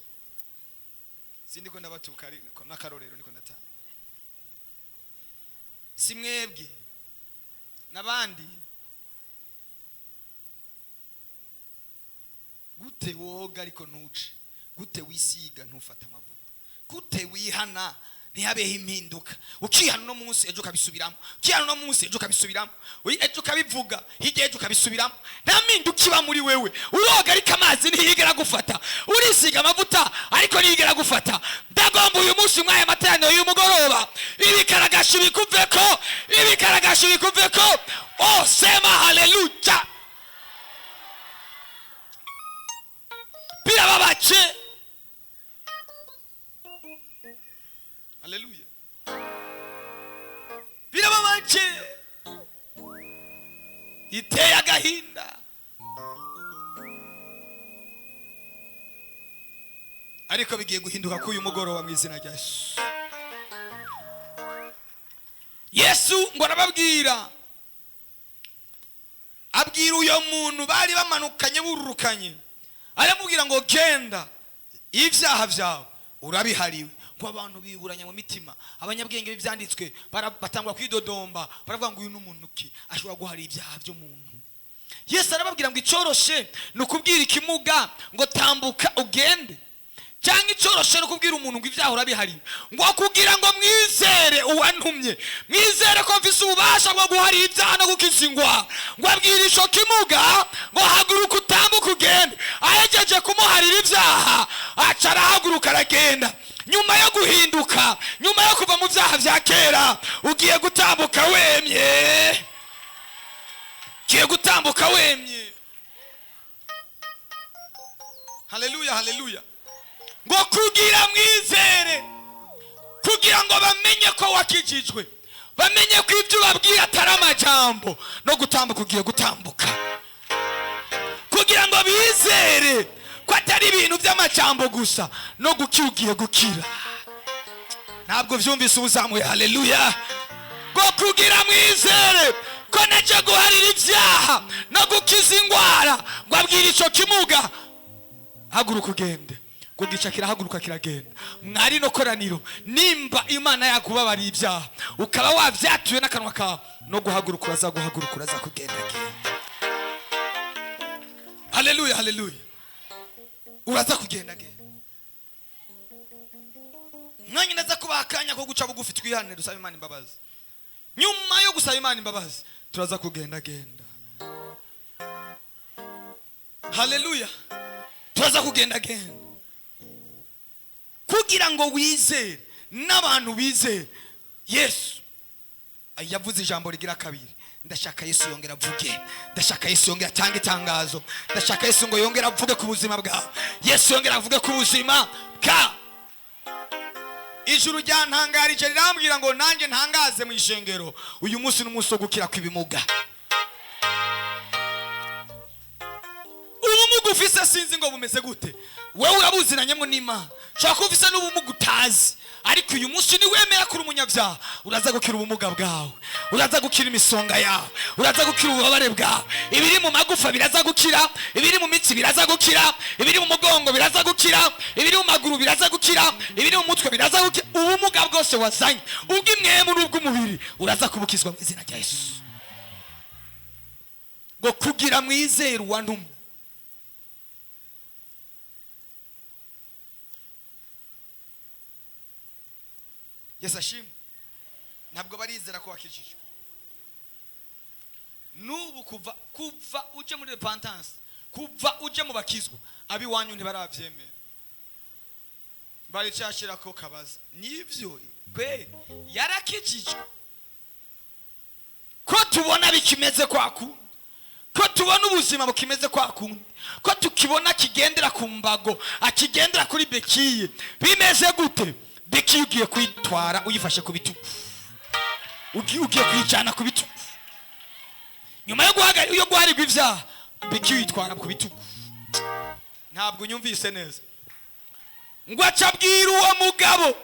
Sindiko ndabatuka n'akarorero niko ndatanga, si mwebwe n'abandi. Gute woga ariko ntuce, gute wisiga ntufate amavuta, gute wihana ntihabeho impinduka. Ukihana uno munsi ejo ukabisubiramo, ukihana uno munsi ejo ukabisubiramo, ejo ukabivuga, hirya ejo ukabisubiramo, nta mpinduka iba muri wewe. Uroga ariko amazi ntiyigera gufata, urisiga amavuta ariko ntiyigera gufata. Ndagomba uyu munsi mwaya materaniro y'umugoroba ibikaragashi bikuveko, ibikaragashi bikuveko. Oh, sema haleluya. Birababaje. Haleluya. Birababaje, iteye agahinda. Ariko bigiye guhinduka k'uyu mugoroba mu izina rya Yesu. Yesu ngo arababwira, abwira uyo muntu bari bamanukanye bururukanye, aramubwira ngo genda, ibyaha byawe urabihariwe. Ngo abantu biburanya mu mitima, abanyabwenge b'ibyanditswe batangwa kwidodomba, baravuga ngo uyu ni umuntu ki ashobora guhara ibyaha by'umuntu? Yesu arababwira ngo icoroshe ni ukubwira ikimuga ngo tambuka ugende, cyangwa icoroshe ni ukubwira umuntu ngo ibyaha urabihariwe? Ngo kugira ngo mwizere uwantumye, mwizere ko mfise ububasha bwo guharira ibyaha no gukiza ingwara. Ngo abwira ico kimuga ngo haguruka utambuke ugende. Ahegeje kumuharira ibyaha, aca arahaguruka aragenda. Nyuma yo guhinduka, nyuma yo kuva mu byaha bya kera, ugiye gutambuka wemye, ugiye gutambuka wemye. Haleluya, haleluya! Ngo kugira mwizere, kugira ngo bamenye ko wakijijwe, bamenye ko ibyo ubabwira atari amajambo, no gutambuka ugiye gutambuka, kugira ngo bizere ko atari ibintu by'amajambo gusa, no gukira ugiye gukira. Ntabwo byumvise ubuzamuye haleluya. Ngo kugira mwizere ko naje guharira ibyaha no gukiza indwara. Ngo abwira ico kimuga haguruka ugende, ngo gica kirahaguruka kiragenda. Mwari no koraniro, nimba Imana yakubabariye ibyaha ukaba wavyatuye n'akanwa kawe, no guhaguruka uraza guhaguruka, uraza kugendagenda. Haleluya, haleluya! Uraza kugendagenda. Mwanya ndaza kubaha akanya ko guca bugufi, twihane, dusabe Imana imbabazi. Nyuma yo gusaba Imana imbabazi, turaza kugendagenda. Haleluya! Turaza kugendagenda kugira ngo wizere n'abantu bizere. Yesu yavuze ijambo rigira kabiri. Ndashaka Yesu yongera avuge, ndashaka Yesu yongera atange itangazo, ndashaka Yesu ngo yongere avuge ku buzima bwawe, Yesu yongera avuge ku buzima bwawe. Ijuru ryantangarije, rirambwira ngo nanjye ntangaze mu ishengero: uyu munsi ni umunsi wo gukira kw'ibimuga. Ubumuga ufise sinzi ngo bumeze gute, wowe urabuzinanyemo n'Imana. Ushobora kuba ufise n'ubumuga utazi, ariko uyu munsi niwemera kuri umunyabyaha, uraza gukira ubumuga bwawe, uraza gukira imisonga yawe, uraza gukira ububabare bwawe. Ibiri mu magufa biraza gukira, ibiri mu mitsi biraza gukira, ibiri mu mugongo biraza gukira, ibiri mu maguru biraza gukira, ibiri mu mutwe biraza gukira. Ubumuga bwose wazanye, ubw'imwemu n'ubw'umubiri, uraza kubukizwa mu izina rya Yesu. Ngo kugira mwizere uwantumye. Yesu ashimwe! Ntabwo barizera ko wakijijwe n'ubu. Kuva uje muri repentance, kuva uje mu bakizwa, ab'iwanyu ntibaravyemera, baricashira ko kabaza nivyo kweri yarakijijwe, ko tubona bikimeze kwa kundi, ko tubona ubuzima bukimeze kwa kundi, ko tukibona kigendera ku mbago, akigendera kuri béquille, bimeze gute? Béquille ugiye kuyitwara uyifashe ku bitugu, ugiye kuyijyana ku bitugu. Nyuma yo guharirwa ibyaha, béquille uyitwara ku bitugu. Ntabwo unyumvise neza. Ngo aca abwira uwo mugabo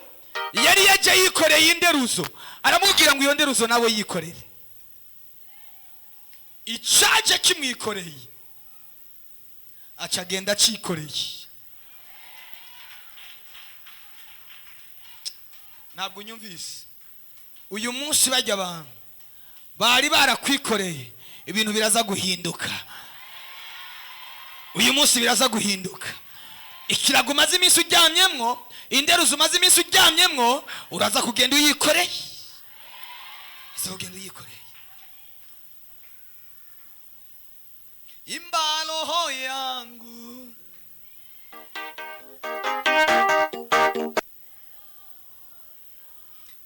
yari yaje yikoreye inderuzo, aramubwira ngo iyo nderuzo nawe yikorere. Icaje kimwikoreye, aca agenda acikoreye. Ntabwo unyumvise. Uyu munsi bajya abantu bari barakwikoreye ibintu, biraza guhinduka. Uyu munsi biraza guhinduka. Ikirago umaze iminsi uryamyemwo, inderuzo umaze iminsi uryamyemwo, uraza kugenda uyikoreye, uraza kugenda uyikoreye. Imba roho yangu.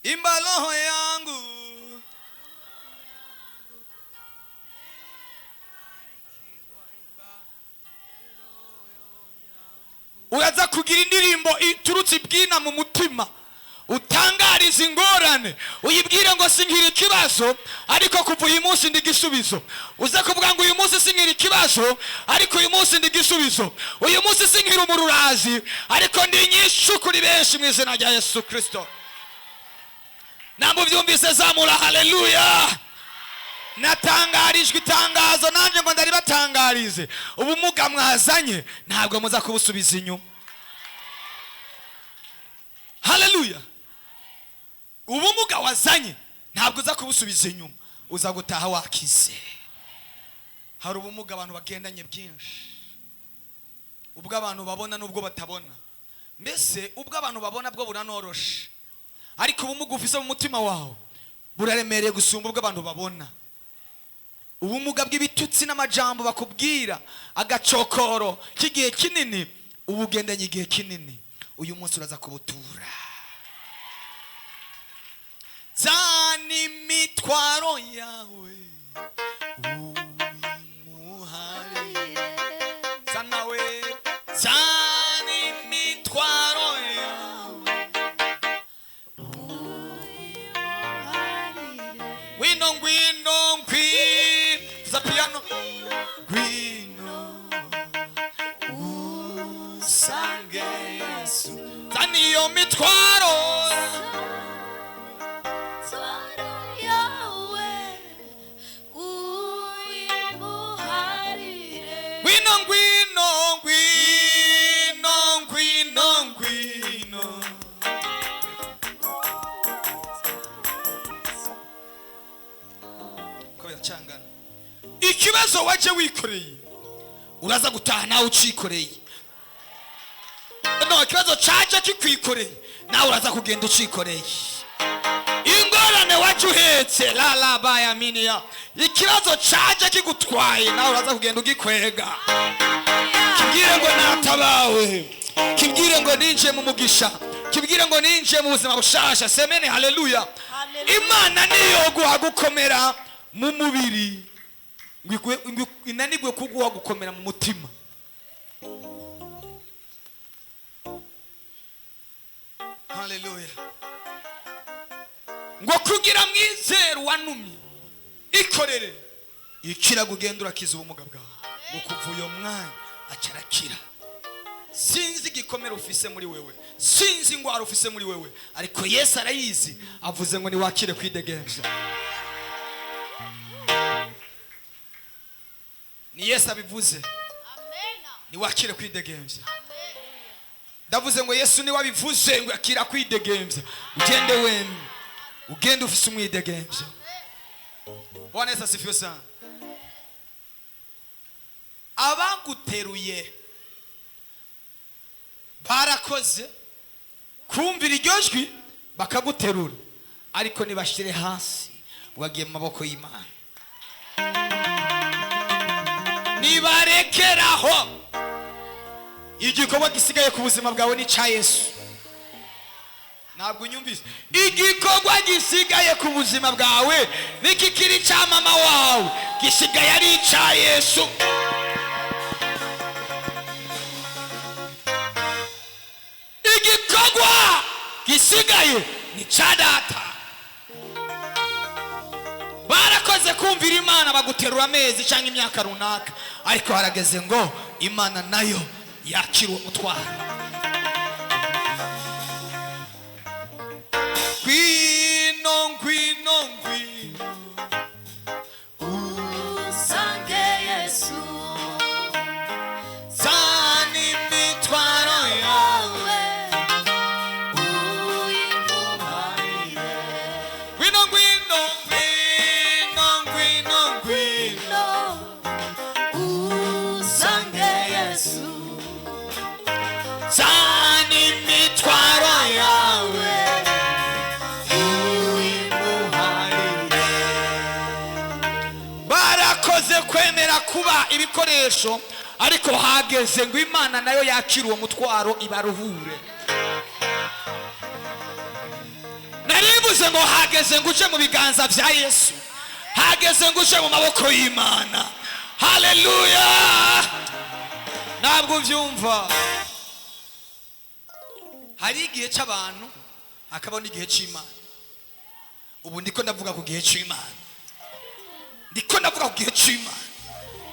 Imba roho yangu. Uraza kugira indirimbo iturutse ibwina mu mutima, utangariza ingorane, uyibwire ngo sinkiri ikibazo, ariko kuva uyu munsi ndi igisubizo. Uza kuvuga ngo uyu munsi sinkiri ikibazo, ariko uyu munsi ndi igisubizo. Uyu munsi sinkiri umururazi, ariko ndi inyishu kuri benshi mu izina rya Yesu Kirisito. Ntabwo byumvise, zamura haleluya! Natangarijwe itangazo nanjye ngo ndaribatangarize: ubumuga mwazanye ntabwo muza kubusubiza inyuma. Haleluya. Ubumuga wazanye ntabwo uza kubusubiza inyuma, uza gutaha wakize. Hari ubumuga abantu bagendanye bwinshi, ubwo abantu babona n'ubwo batabona. Mbese ubwo abantu babona bwo buranoroshe, ariko ubumuga ufise mu mutima wawe buraremereye gusumba ubwo abantu babona. Ubumuga bw'ibitutsi n'amajambo bakubwira, agacokoro k'igihe kinini, ubugendanye igihe kinini, uyu munsi uraza kubutura. Zana imitwaro yawe uyimuharire, zana we, zana imitwaro yawe, ngwino, ngwino, ngwino, piano, ngwino usange Yesu, zana iyo mitwaro. Ngwino, ngwino, ngwino, ngwino, ngwino. Ko biracangana. Ikibazo waje wikoreye uraza gutaha nawe ucikoreye. No ikibazo caje kikwikoreye nawe uraza kugenda ucikoreye. Ingorane waje uhetse, la la baya minia, ikibazo caje kigutwaye nawe uraza kugenda ugikwega. Kibwire ngo natabawe, kibwire ngo ninjiye mu mugisha, kibwire ngo ninjiye mu buzima bushasha. Semene haleluya. Imana niyo guha gukomera mu mubiri, inanigwe kuguha gukomera mu mutima. Haleluya. Ngo kugira mwizere wanumye ikorere ikira kugenda urakiza ubumuga bwawe. Ngo kuva uyo mwanya acarakira. Sinzi igikomere ufise muri wewe, sinzi ingwara ufise muri wewe, ariko Yesu arayizi, avuze ngo niwakire kwidegemvya. Ni Yesu abivuze, niwakire kwidegemvya. Ndavuze ngo Yesu niwe abivuze ngo akira kwidegemvya, ugende wemye, ugende ufise umwidegemvya. Bwana Yesu asifiwe sana. Abaguteruye barakoze kumvira iryo jwi bakaguterura, ariko nibashire hasi wagiye mu maboko y'Imana. Nibarekeraho igikorwa gisigaye ku buzima bwawe ni ca Yesu. Ntabwo unyumvise. Igikorwa gisigaye ku buzima bwawe nikikiri ca mama wawe, gisigaye ari ica Yesu. Igikorwa gisigaye ni ca data. Barakoze kumvira Imana baguterura amezi cyangwa imyaka runaka, ariko harageze ngo Imana nayo yakira uwo mutwaro. Ngwino, ngwino, ngwino usange Yesu, zana imitwaro yawe, uyimuharire. Ngwino, ngwino, ngwino, ngwino, ngwino usange Yesu, zana imitwaro yawe uyimuharire. Barakoze kwemera kuba ibikoresho, ariko hageze ngo Imana nayo yakira uwo mutwaro ibaruhure. Narivuze ngo hageze ngo uje mu biganza bya Yesu, hageze ngo uje mu maboko y'Imana. Haleluya. Ntabwo ubyumva. Hari igihe cy'abantu hakaba n'igihe cy'Imana. Ubu ndiko ndavuga ku gihe cy'Imana, ndiko ndavuga ku gihe cy'Imana,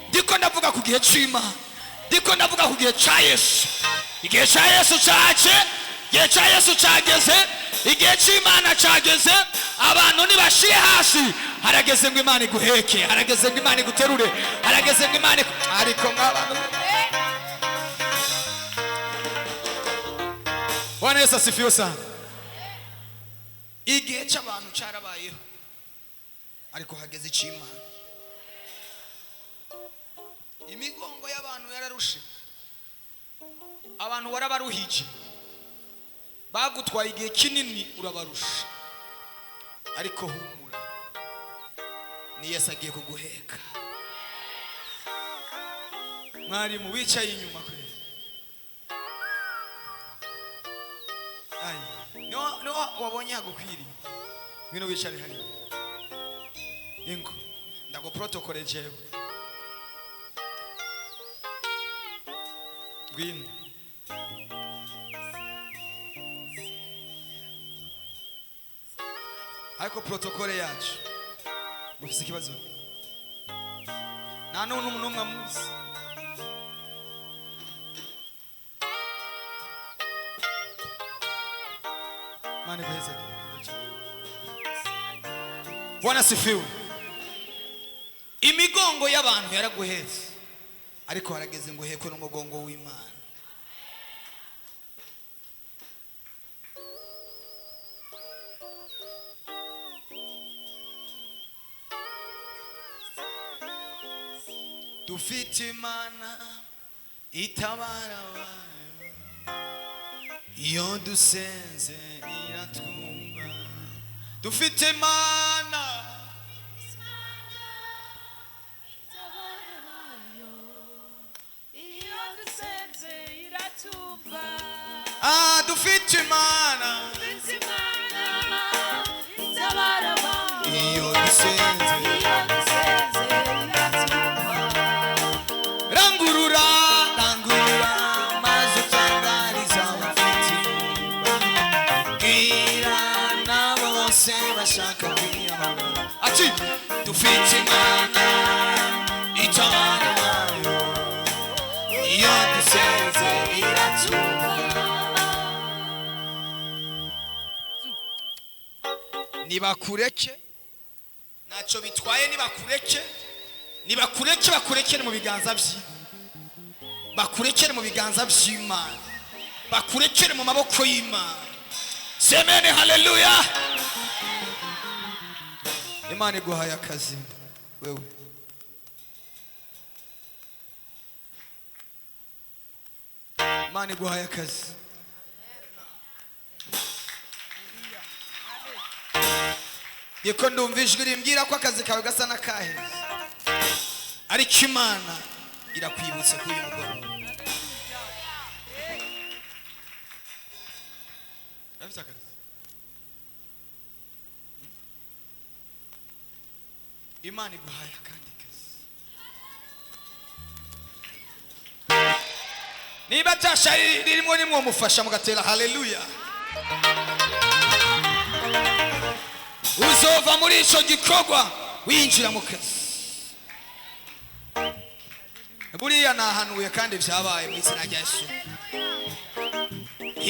ndiko ndavuga ku gihe cy'Imana, ndiko ndavuga ku gihe cya Yesu. Igihe cya Yesu cyaje, igihe cya Yesu cyageze, igihe cy'Imana cyageze. Abantu nibashire hasi, harageze ngo Imana iguheke, harageze ngo Imana iguterure, harageze ngo Imana ariko mw'abantu. Bwana Yesu asifiwe sana. Igihe cy'abantu cyarabayeho, ariko hageze icy'Imana. Imigongo y'abantu yararushe, abantu warabaruhije, bagutwaye igihe kinini urabarusha, ariko humura, ni Yesu agiye kuguheka. Mwarimu wicaye inyuma kweli, Ai, niho wabonye hagukwiriye, ngwino wicare hariya. Ingo ndaguprotokole jewe, ngwino. Ariko protokole yacu, mufise ikibazo, nta n'umuntu n'umwe amuzi. Mana iguhezagire. Bwana sifiwe. Imigongo y'abantu yaraguhetse, ariko harageze ngo uhekwe n'umugongo w'Imana. Dufite Imana itabara abayo, iyo dusenze iratwumva. Dufite Imana. Iyo dusenze iratumva. Ah, dufite Imana. Dufite Imana itabara abayo. Iyo dusenze, Iyo dusenze iratumva. Rangurura, rangurura, maze utangariza abafite, bwira n'abo bose bashaka kwiyamamaza ati dufite Imana itabara abayo, iyo dusenze iratumva. Nibakureke, ntacyo bitwaye, nibakureke, nibakureke, bakurekere mu biganza bye, bakurekere mu biganza by'Imana, bakurekere mu maboko y'Imana. Semene haleluya. Imana iguhaye akazi wewe. Imana iguhaye akazi. Niko ndumva ijwi rimbwira ko akazi kawe gasa n'akaheze, ariko Imana irakwibutsa kuri uyu mugoroba. Urafite akazi? Imana iguhaye akandi kazi. Niba atashari ririmo, nimwomufasha mugatera haleluya. Uzova muri ico gikorwa winjira mu kazi. Buriya nahanuye kandi byabaye mu izina rya Yesu.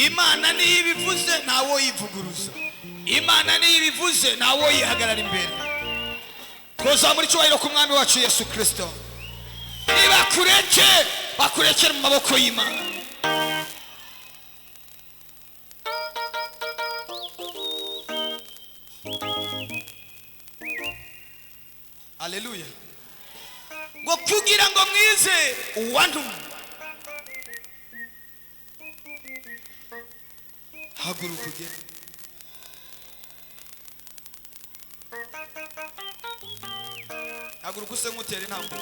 Imana niyo ibivuze, ntawo yivuguruza. Imana niyo ibivuze, ntawo yihagarara imbere. Twozamura icyubahiro ku Mwami wacu Yesu Kirisito. Nibakureke, bakurekere mu maboko y'Imana. Haleluya. Ngo kugira ngo mwize uwantumye. Haguruka ugende. Haguruka use nk'utera intambwe.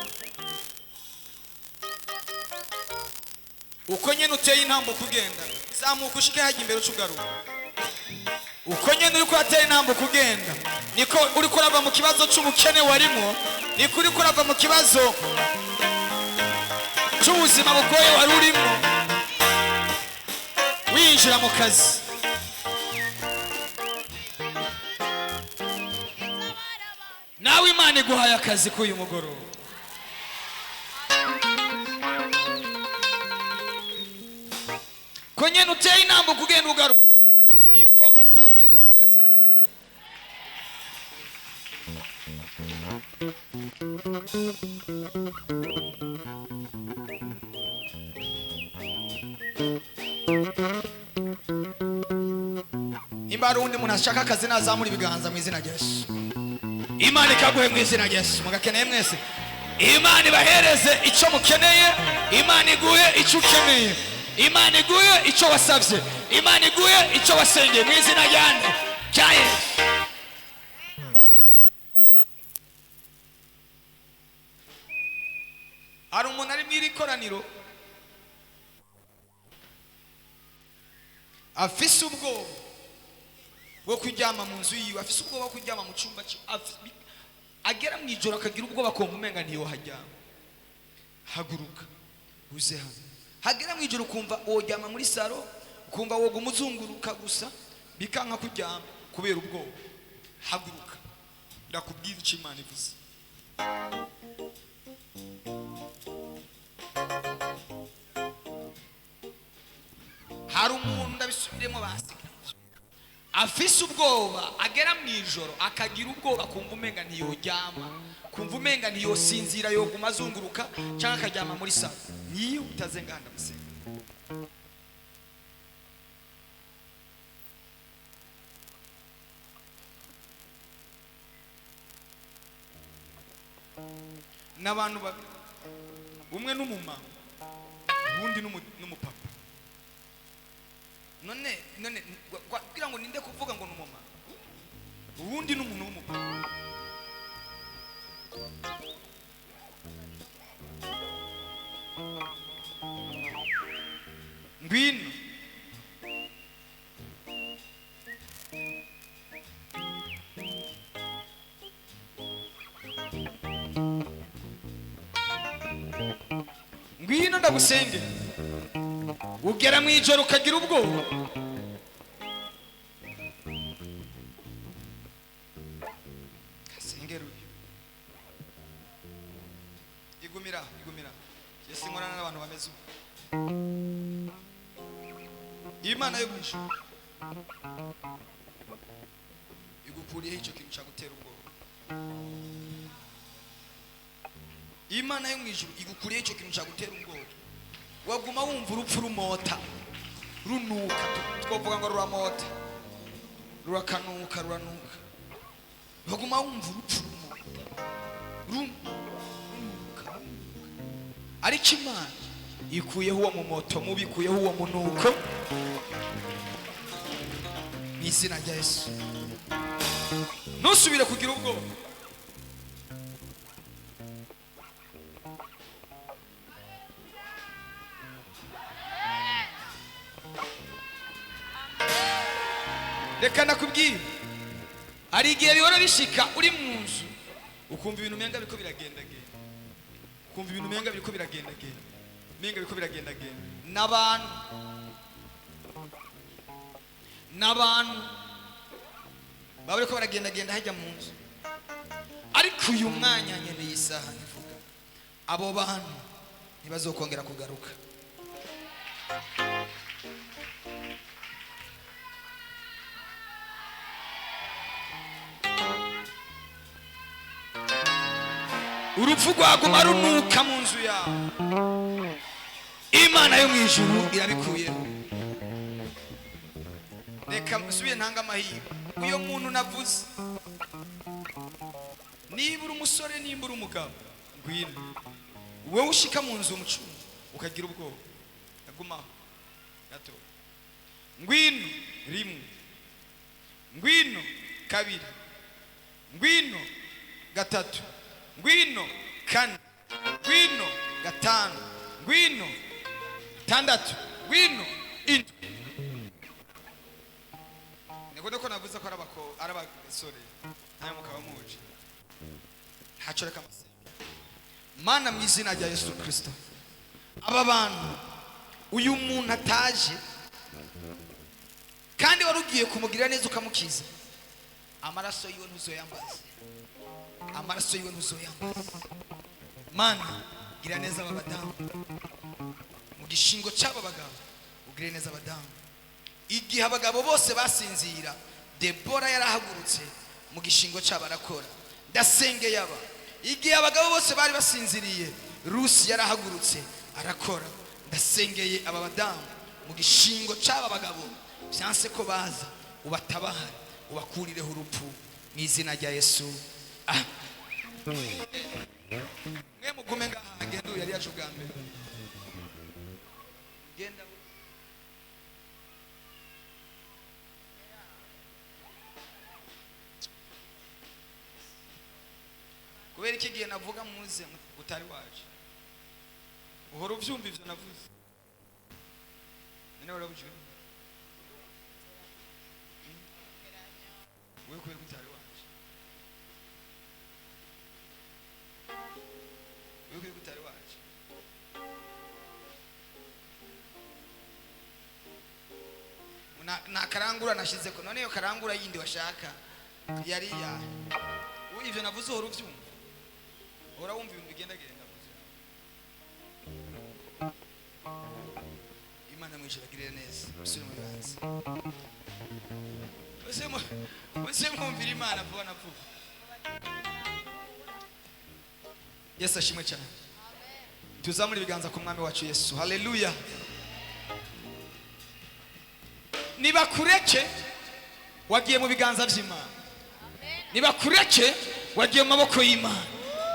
Uko nyine uteye intambuko ugenda, zamuka ushike hajya imbere, uca ugaruka. Uko nyine uri kuratera intambuko ugenda, niko uri kurava mu kibazo cy'ubukene warimo, niko uri kurava mu kibazo cy'ubuzima bugoye wari urimo, winjira mu kazi. Nawe Imana iguhaye akazi k'uyu mugoroba. Ko nyine uteye intambuko ugenda ugaruka, niko ugiye kwinjira mu kazi. Nimba Nimba hari uwundi muntu ashaka akazi, nazamura ibiganza mu izina rya Yesu. Imana ikaguhe mu izina rya Yesu. Mugakeneye mwese, Imana ibahereze icyo mukeneye. Imana iguhe icyo ukeneye, Imana iguhe icyo wasabye, Imana iguhe icyo wasengeye mu izina rya nde? Rya Yesu. Hari umuntu ari mu iri koraniro afise ubwoba bwo kuryama mu nzu yiwe, afise ubwoba bwo kuryama mu cyumba cye, agera mu ijoro akagira ubwoba, akumva umenga ntiyoharyama. Haguruka uze hano. Hagera mu ijoro ukumva woryama muri saro, ukumva woguma uzunguruka gusa, bikanka kuryama kubera ubwoba. Haguruka ndakubwira icyo Imana ivuze. Hari umuntu, ndabisubiremo, basiga afise ubwoba, agera mu ijoro akagira ubwoba, kumva umenga ntiyoryama, kumva umenga ntiyosinzira, yoguma azunguruka cyangwa akaryama muri saro. Niyo utazenga ndamusenga. N'abantu babiri, umwe n'umumama, uwundi n'umupapa. None kugira ngo ninde kuvuga ngo ni umumama, uwundi n'umuntu w'umupapa. Ngwino. Ngwino ndagusenge. Ugera mu ijoro ukagira ubwoba. Kasengera uyu. Igumira, igumira. Yesu, nkorana n'abantu bameze uko. Imana yo mwijuru igukuriyeho icyo kintu cyagutera ubwoba. Imana yo mwijuru igukuriyeho icyo kintu cyagutera ubwoba. Waguma wumva urupfu rumota, runuka, twavuga ngo ruramota, rurakanuka, ruranuka. Waguma wumva urupfu rumota, runuka, runuka. Ariko Imana ikuyeho uwo mumoto mubi, ikuyeho uwo munuko mu izina rya Yesu. Ntusubire kugira ubwoba. Reka nakubwire, hari igihe bihora bishika uri mu nzu ukumva ibintu umenga biriko biragendagenda, ukumva ibintu umenga biriko biragendagenda, umenga biriko biragendagenda. N'abantu baba bariko baragendagenda hajya mu nzu. Ariko uyu mwanya nyene, iyi saha nkivuga, abo bantu ntibazokongera kugaruka. Urupfu rwaguma runuka mu nzu yawe, Imana yo mu ijuru irabikuyeho. Reka nsubire ntanga amahirwe uyo muntu navuze. Niba uri umusore, nimba uri umugabo, ngwino. Wowe ushika mu nzu umucungu ukagira ubwoba, agumaho gato. Ngwino rimwe, ngwino kabiri, ngwino gatatu, ngwino kane, ngwino gatanu, ngwino tandatu, ngwino indwi. Niko ko navuze ko ari abasore, nawe mukaba muje, ntacyo. Reka amasenga. Mana, mu izina rya Yesu Kirisito, aba bantu, uyu muntu ataje kandi wari ugiye kumugirira neza ukamukiza, amaraso yiwe ntuzoyambaze, amaraso yiwe ntuzoyambaze. Mana, gira neza aba badamu. Mu gishingo cy'aba bagabo, ugire neza abadamu. Igihe abagabo bose basinzira, Debora yarahagurutse mu gishingo cyabo arakora. Ndasengeye aba. Igihe abagabo bose bari basinziriye, Rusi yarahagurutse arakora. Ndasengeye aba badamu mu gishingo cy'aba bagabo byanse ko baza. Ubatabare, ubakurireho urupfu mu izina rya Yesu. Amen. Mwe mugume ngaha, genda uyu yari yaje ubwa mbere. Genda. Kubera iki gihe navuga muze utari waje? Uhora uvyumva ivyo navuze. None warabujwe? Wewe kubera ko utari waje. Wewe kubera ko utari waje. Na karangura nashizeko, none iyo karangura yindi washaka yari ya. Ubu ivyo navuze uhora uvyumva. Uhora wumva ibintu bigenda genda. Imana mwishe bagirire neza. Musubire mu bibanza. Use mwumvira Imana vuba na vuba. Yesu ashimwe cyane. Tuzamure ibiganza ku mwami wacu Yesu. Haleluya. Nibakureke wagiye mu biganza by'Imana. Nibakureke wagiye mu maboko y'Imana.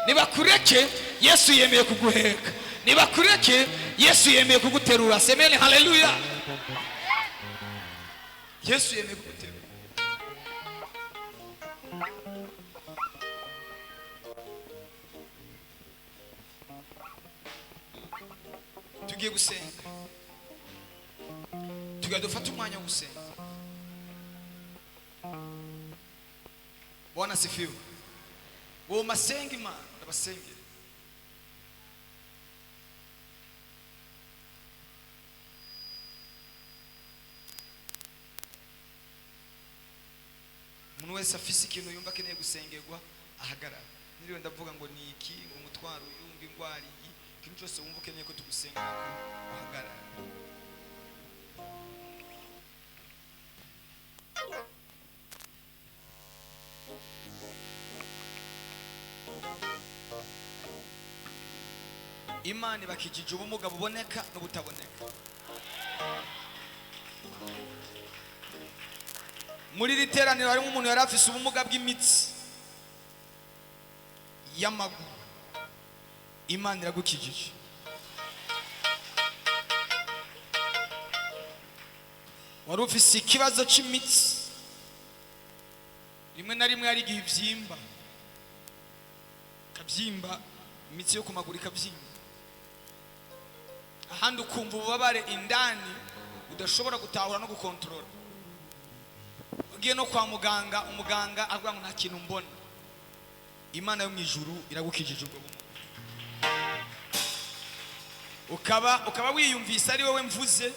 Nibakureke Yesu yemeye kuguheka. Nibakureke Yesu yemeye kuguterura. Semeni haleluya. Yesu yemeye kuguterura. Tugiye gusenga. Tugiye dufata umwanya wo gusenga. Bwana sifiwe. Wo masenga Imana, ndabasengera. Umuntu wese afise ikintu yumva akeneye gusengerwa ahagarara. Niriwe ndavuga ngo ni iki, ngo umutwaro yumva ingwara iyi, ikintu cyose wumva ukeneye ko tugusengera ko uhagarara. Imana ibakijije ubumuga buboneka n'ubutaboneka. Muri iri teraniro harimo umuntu yari afise ubumuga bw'imitsi y'amaguru. Imana iragukijije. Wari ufise ikibazo cy'imitsi, rimwe na rimwe hari igihe ivyimba, ikabyimba, imitsi yo ku maguru ikabyimba, ahandi ukumva ububabare indani udashobora gutahura no gukontorora. Ugiye no kwa muganga, umuganga avuga ngo nta kintu mbona. Imana yo mu ijuru iragukijije ubwo bumuga. Ukaba wiyumvise ari wowe mvuze,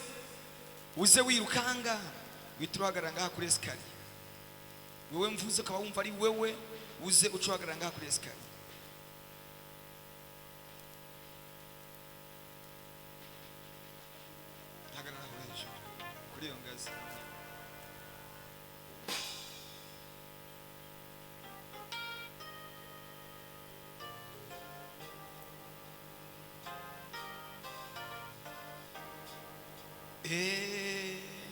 uze wirukanga wita uhagarara ngaha kuri esikariye. Wowe mvuze ukaba wumva ari wewe, uze uca uhagarara ngaha kuri esikariye. Hagarara aho hejuru kuri iyo ngazi.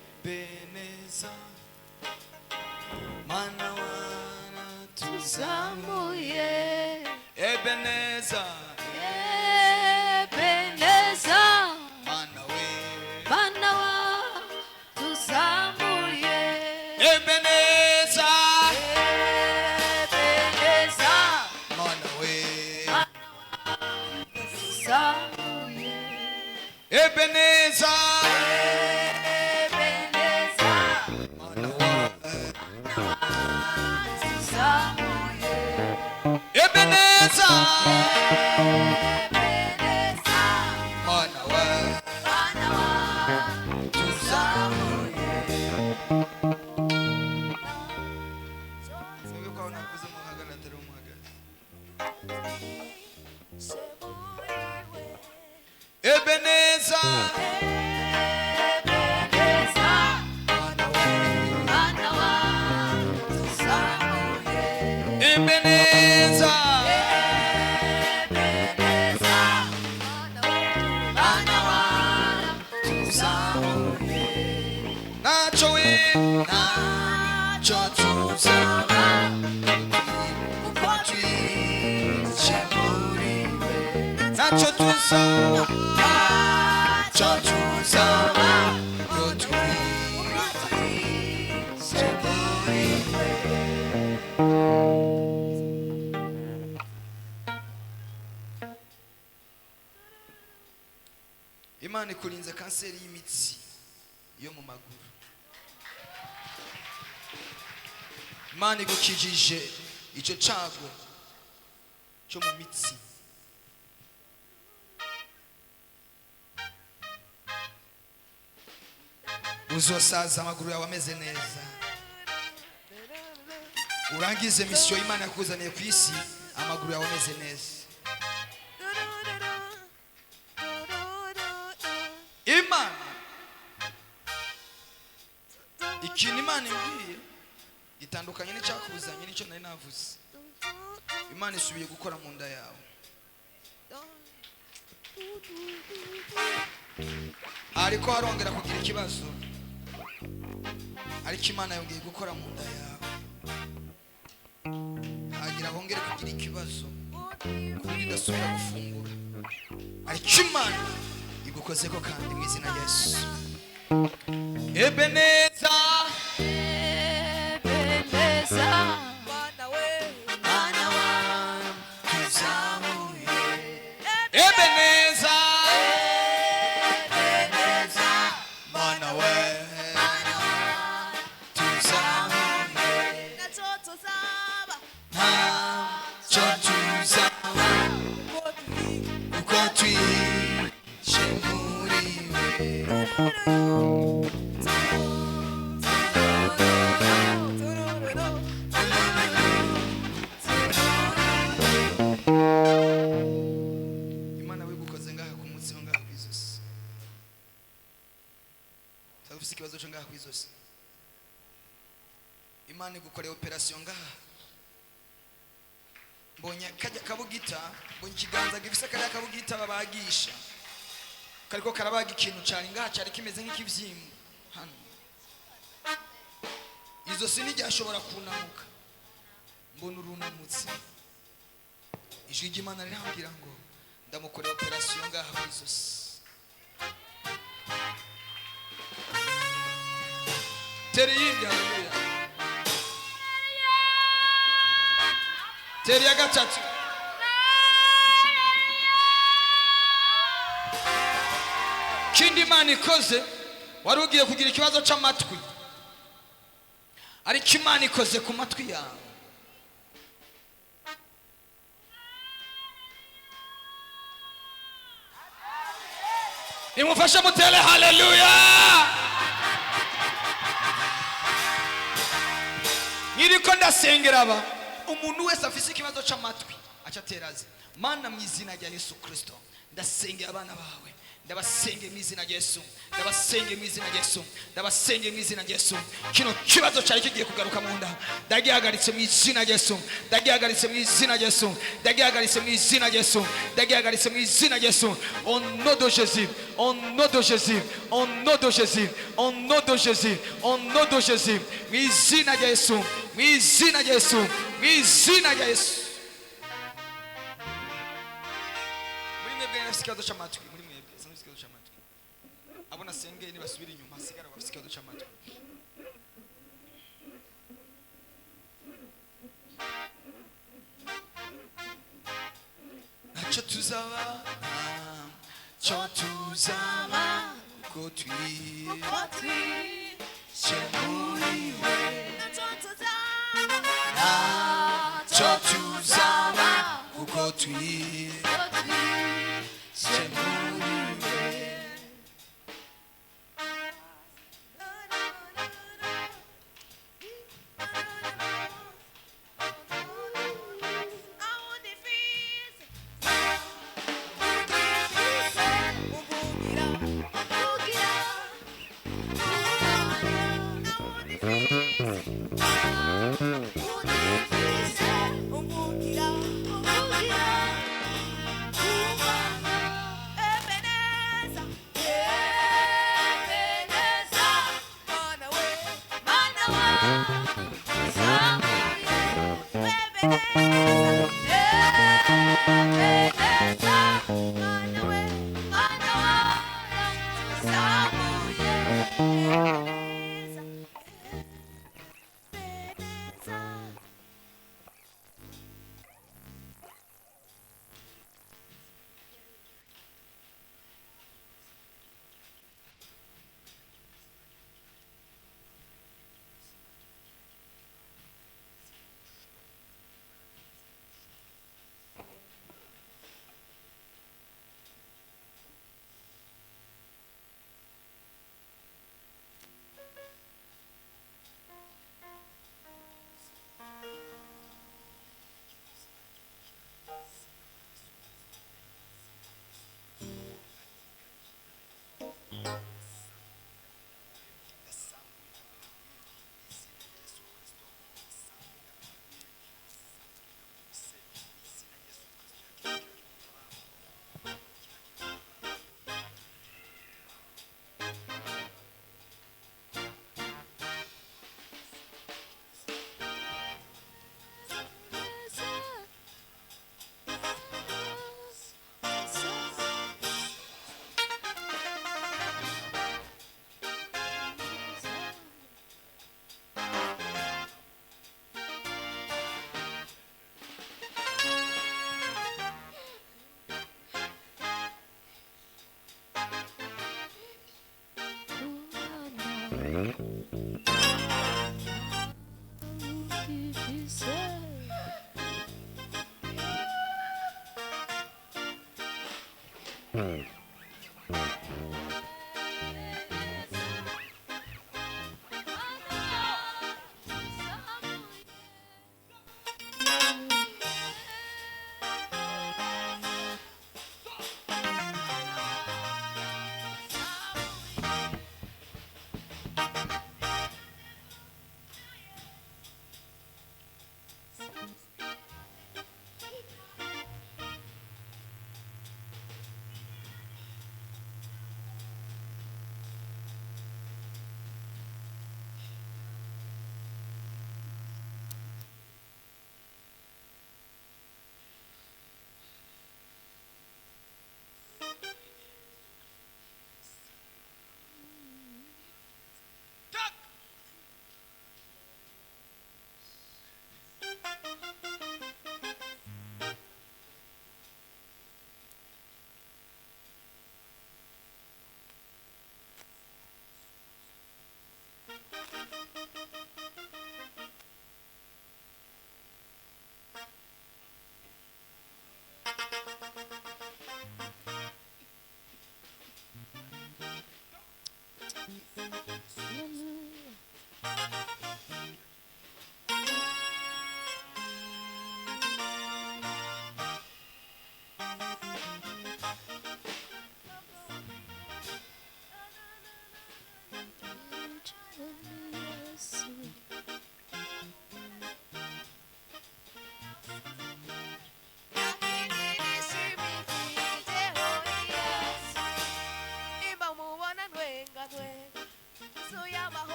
Ebeneza mana wanatuzamuye. Ebeneza, Ebeneza mana we, mana watuzamuye. Ebeneza, Ebeneza mana we, watuzamuye. Ebeneza, Ebeneza mana we, watuzamuye. Ebeneza, Ebeneza mana we, mana watuzamuye. Mwebwe ko aho navuze muhagarara atari ho muhagaze. Ebeneza, Ebeneza mana we, mana watuzamuye. Ebeneza, Ebeneza mana watuzamuye. ntacyo we, Ntacyo Ntacyo tuzaba kuko twice muri we. Ntacyo tuzaba, ntacyo tuzaba kuko twice muri we. Imana ikurinze kanseri y'imitsi yo mu maguru. Imana igukijije icyo cago cyo mu mitsi. Uzosaza amaguru yawe ameze neza, urangize misiyo Imana yakuzaniye ku isi amaguru yawe ameze neza. Imana, ikintu Imana imbwiye gitandukanye n'icyakuzanye n'icyo nari navuze. Imana isubiye gukora mu nda yawe. Ariko harongera kugira ikibazo, ariko Imana yongeye gukora mu nda yawe, hagira hongere kugira ikibazo ku buryo idasubira gufungura, ariko Imana igukozeko kandi mu izina rya Yesu. Ebeneza, Ebeneza, Mana tuzamuye. Ebeneza, Ebeneza, Mana we, tuzamuye. Ntacyo tuzaba, Ntacyo tuzaba kuko twice muri we. Imana wigukoze ngaha ku mutsi wo ngaha kw'izosi. Sasa ufise ikibazo cyo ngaha kw'izosi, Imana igukoreye operation ngaha. Mbonye kajya kabugita, mbonye ikiganza gifise kariya kabugita babagisha, kariko karabaga ikintu cari ngaha cari kimeze nk'ikivyimba hano. Izosi ntiryashobora kunamuka, mbona urunamutse. Ijwi ry'Imana rirambwira ngo ndamukorera operation ngaha kw'izosi. Tera iyindi haleluya, tera iya gatatu. Kindi Imana ikoze, wari ugiye kugira ikibazo c'amatwi, ariko Imana ikoze ku matwi yawe. Nimufashe mutere haleluya. Nkiriko ndasengera aba, umuntu wese afise ikibazo c'amatwi aca ateraze. Mana, mu izina rya Yesu Kristo, ndasengera abana bawe, ndabasenge mu izina rya Yesu, ndabasenge mu izina rya Yesu, ndabasenge mu izina rya Yesu. Kino kibazo cyari kigiye kugaruka mu nda, ndagihagaritse mu izina rya Yesu, ndagihagaritse mu izina rya Yesu, ndagihagaritse mu izina rya Yesu, ndagihagaritse mu izina rya Yesu. Au nom de Jésus, au nom de Jésus, au nom de Jésus, au nom de Jésus, au nom de Jésus, mu izina rya Yesu, mu izina rya Yesu, mu izina rya Yesu. Muri mwebwe nafise ikibazo c'amatwi, muri mwebwe sinafise ikibazo c'amatwi. Abo nasengeye nibasubira inyuma, hasigara abafise ikibazo c'amatwi. Ntacyo tuzaba, ntacyo tuzaba kuko twice muri we. Ntacyo tuzaba kuko twice muri we. Ebeneza, Mana we, Mana wa.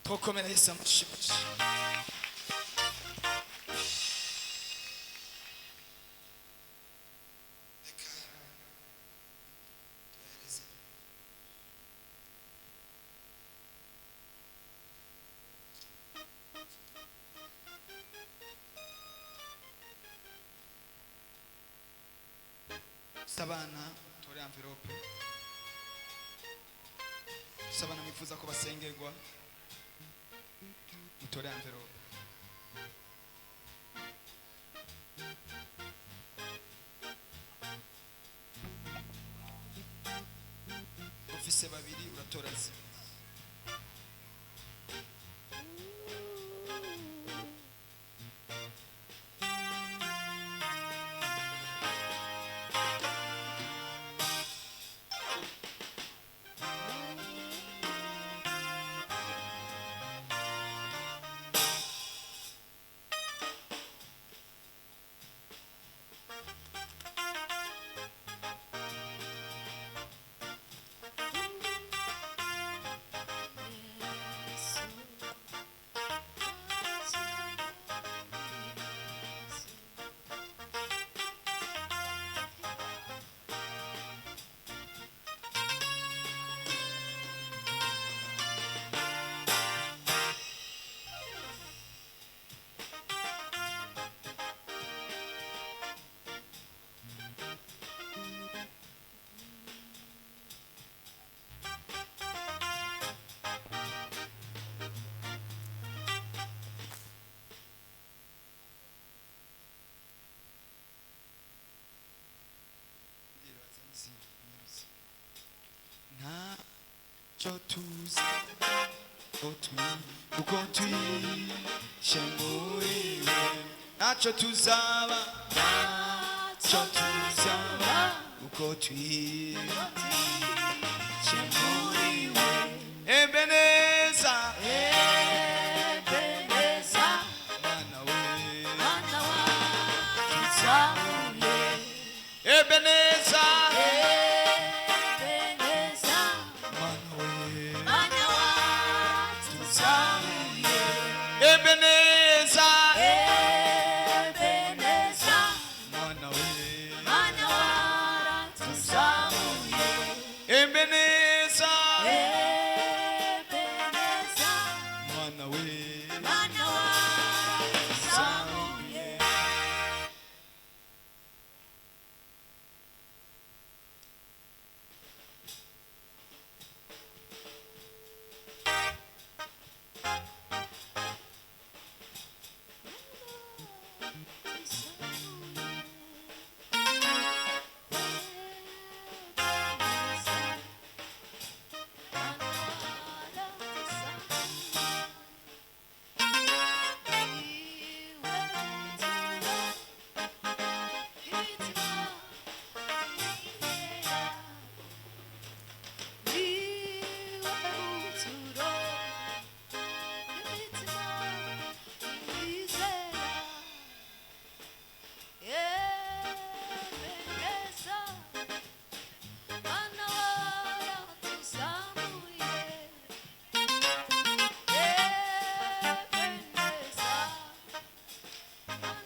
Twokomera Yesu amushimire. Reka tubahereze. Sabana tore envelope. Sabana mwifuza ko basengerwa mutore envelope. Ufise babiri uratora zibiri. Ntacyo tuzi uko twishe muri we, ntacyo tuzaba, ntacyo tuzaba uko twishe muri we. Ebeneza, Ebeneza, Mana we, Mana wazamuye. Ebeneza, Ebeneza, Mana we, Mana wazamuye. Ebeneza, Ebeneza, Mana we, Mana waratuzamuye. Ebeneza, Ebeneza, Mana we, Mana waratuzamuye.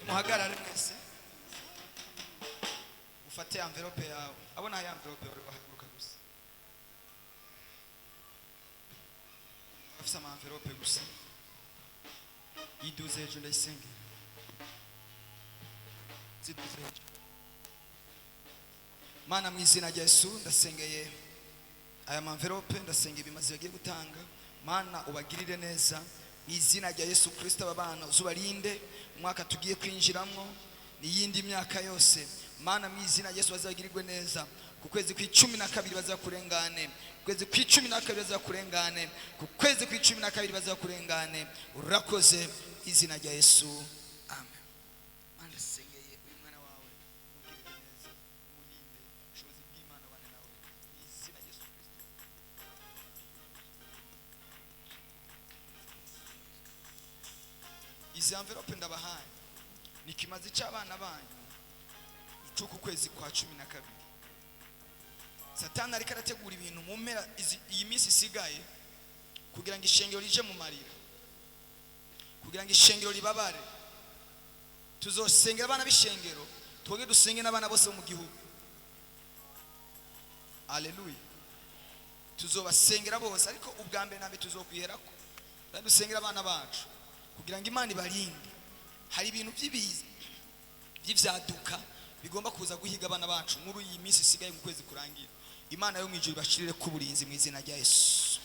Muhagarare mwese, ufate envelope yawe. Abona ya envelope yawe, bahaguruka gusa, bafise ama envelope gusa. Yiduze hejuru, ndayisengera. Ziduze hejuru. Mana, mu izina rya Yesu, ndasengeye aya ma envelope, ndasengeye ibimazi bagiye gutanga. Mana, ubagirire neza mu izina rya Yesu Kristo. Aba bana uzubarinde umwaka tugiye kwinjiramo n'iyindi myaka yose. Mana, mu izina rya Yesu, bazagirirwe neza ku kwezi kw'12, bazakurengane ku kwezi kw'12, bazakurengane ku kwezi kw'12, bazakurengane. Urakoze, izina rya Yesu, amen. Mana, ndasengeye uyu mwana wawe, umugirire neza, umurinde, ubushobozi bw'Imana bane nawe mu izina rya Yesu Kristo. Izi envelope ndabahaye ni ikimazi cy'abana banyu cy'uku kwezi kwa 12. Satani ariko arategura ibintu mu mpera iyi minsi isigaye kugira ngo ishengero rije mu marira, kugira ngo ishengero ribabare. Tuzosengera abana b'ishengero, twongere dusenge n'abana bose bo mu gihugu. Aleluya! Tuzobasengera bose, ariko ubwa mbere na mbere tuzokwiherako kandi dusengera abana bacu kugira ngo Imana ibarinde. Hari ibintu by'ibiza by'ibyaduka bigomba kuza guhiga abana bacu muri iyi minsi isigaye mu kwezi kurangira. Imana yo mu ijuru ibashirire ku burinzi mu izina rya Yesu.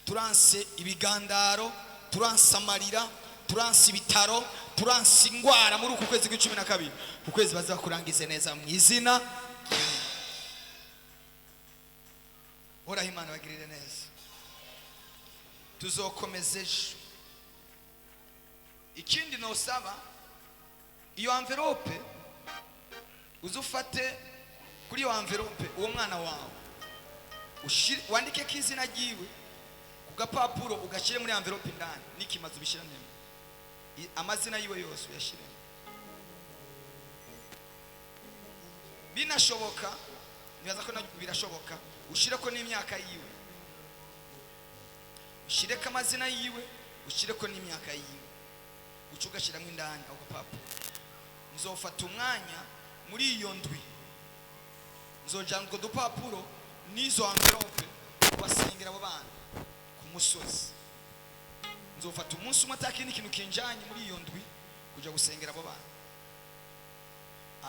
Turanse ibigandaro, turanse amarira, turanse ibitaro, turanse ingwara muri uku kwezi kw'12. Ku kwezi bazakurangize neza mu izina. Horaho Imana bagirire neza. Tuzokomeza ejo. Ikindi nosaba, iyo envelope uzufate, kuri iyo envelope uwo mwana wawe wandikeko izina ryiwe ku gapapuro, ugashyire muri envelope indani, n'ikimazi ubishyiremo, amazina yiwe yose uyashyiremo. Binashoboka, nibaza ko birashoboka, ushyireko n'imyaka yiwe, ushyireko amazina yiwe, ushyireko n'imyaka yiwe, uca ugashyiramo indani ako gapapuro. Nzofata umwanya muri iyo ndwi, nzojyana utwo dupapuro n'izo envelope kubasengera abo bana ku musozi. Nzofata umunsi umwe atakindi kintu kinjanye muri iyo ndwi kuja gusengera abo bana.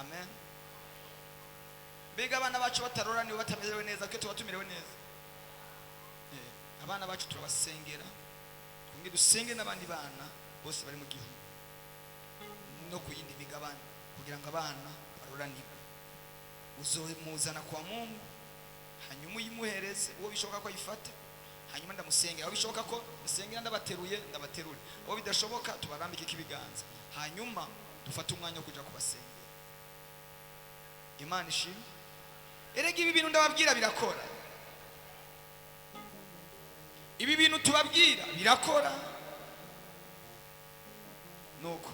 Amen. Mbega abana bacu bataroraniwe, batamerewe neza, twe tuba tumerewe neza? Abana bacu turabasengera, twongere dusenge n'abandi bana bose bari mu gihugu no ku yindi migabane kugira ngo abana baroranirwe. Uzomuzana kwa Mungu, hanyuma uyimuhereze uwo bishoboka ko ayifata, hanyuma ndamusengera. Aho bishoboka ko musengera ndabateruye, ndabaterure. Aho bidashoboka tubarambike ibiganza, hanyuma dufate umwanya wo kuja kubasengera. Imana ishimwe. Erega ibi bintu ndababwira birakora, ibi bintu tubabwira birakora. Nuko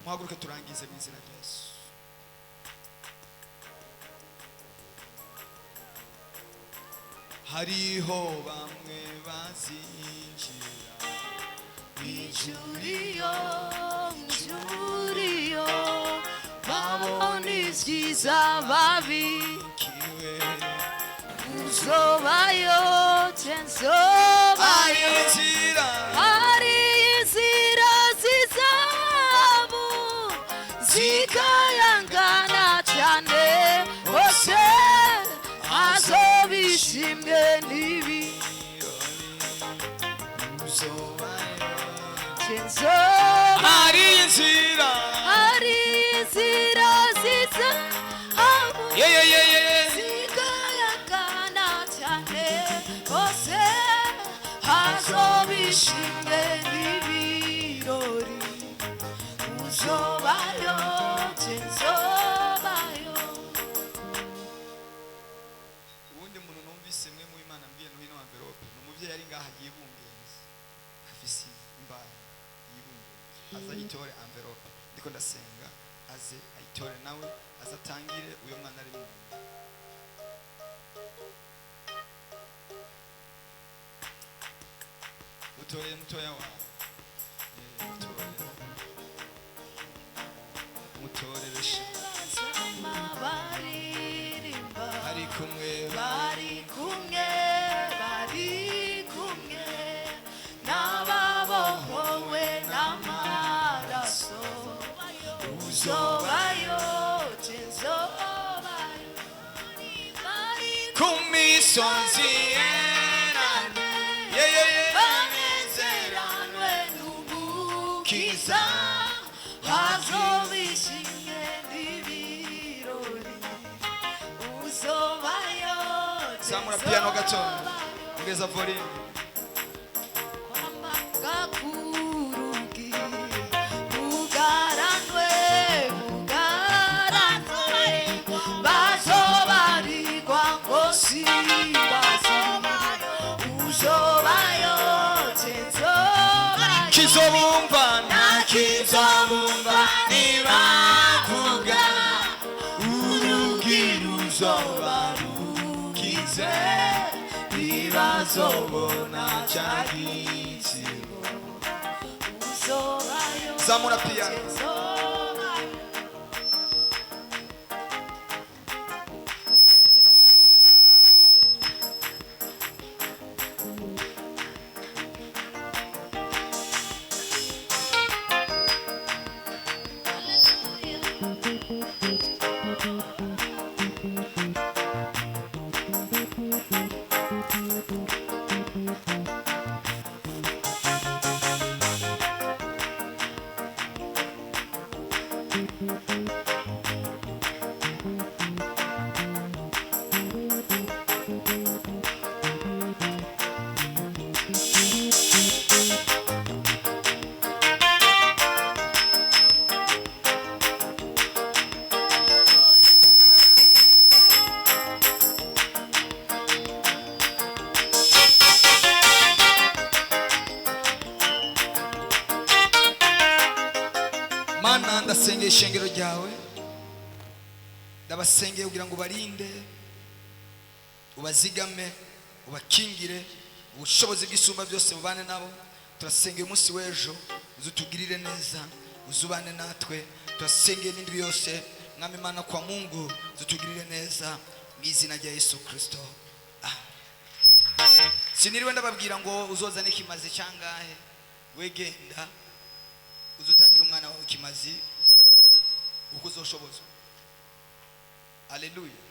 muhaguruke turangize mu izina rya Yesu. Hariho bamwe bazinjira Ijuriyo, ijuriyo, babona ibyiza babi kiwe. Uzobayo, nzobayo. Inzira Hari inzira z'izahabu zikayangana cyane hose, hazobishimwe n'ibi. Uzobayo. Nzobayo. Hari inzira. Hari inzira z'izahabu ye ye ye ye zikayangana cyane hose, hazobishimwe n'ibirori. Uzobayo, nzobayo. Ubundi muntu numvise mwe mu Imana mbwiye no hino envelope ni umuvyeyi ari ngaha yibungenze, afise imbaye yibungenze, aza ayitore envelope. Ndiko ndasenga, aze ayitore nawe, aze atangire uyo mwana ari mu nda. Mutorere mutoya wawe. Mutorere, mutorere sha. Bazama baririmba. Ari kumwe. Bari kumwe, bari kumwe n'ababohowe n'amaraso. Uzobayo, nzobayo. Bari ku misozi yera, ye ye ye. Banezeranwe n'Umukiza, hazobishimwe n'ibirori. Uzobayo. Zamura piano gato, ongeza volume. Kwambaga kurugi, bugaranwe, bugaranwe, bazobarirwa ngo sibazi. Uzobayo, nzobayo. Kizobumva nta kizobumva nibavuga urugi ruzoba rukize, ntibazobona cya gisibo. Uzobayo. Zamura piano. Nzobayo. Mana, ndasengeye ishengero ryawe, ndabasengeye kugira ngo ubarinde, ubazigame, ubakingire, ubushobozi bw'isumba byose bubane nabo. Turasengeye umunsi w'ejo, uzutugirire neza, uzubane natwe. Turasengeye n'indwi yose, Mwami Imana kwa Mungu, uzutugirire neza mu izina rya Yesu Kristo. Amen. Siniriwe ndababwira ngo uzozane ikimazi cyangahe, wegenda uzutangira umwana wawe ikimazi uko uzoshobozwa. Aleluya.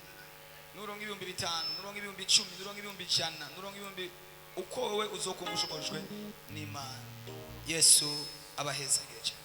Nuronka 5000, nuronka 10,000, nuronka 100,000, nuronka ibihumbi, uko wowe uzokumva ushobojwe n'Imana. Yesu abahezagire cyane.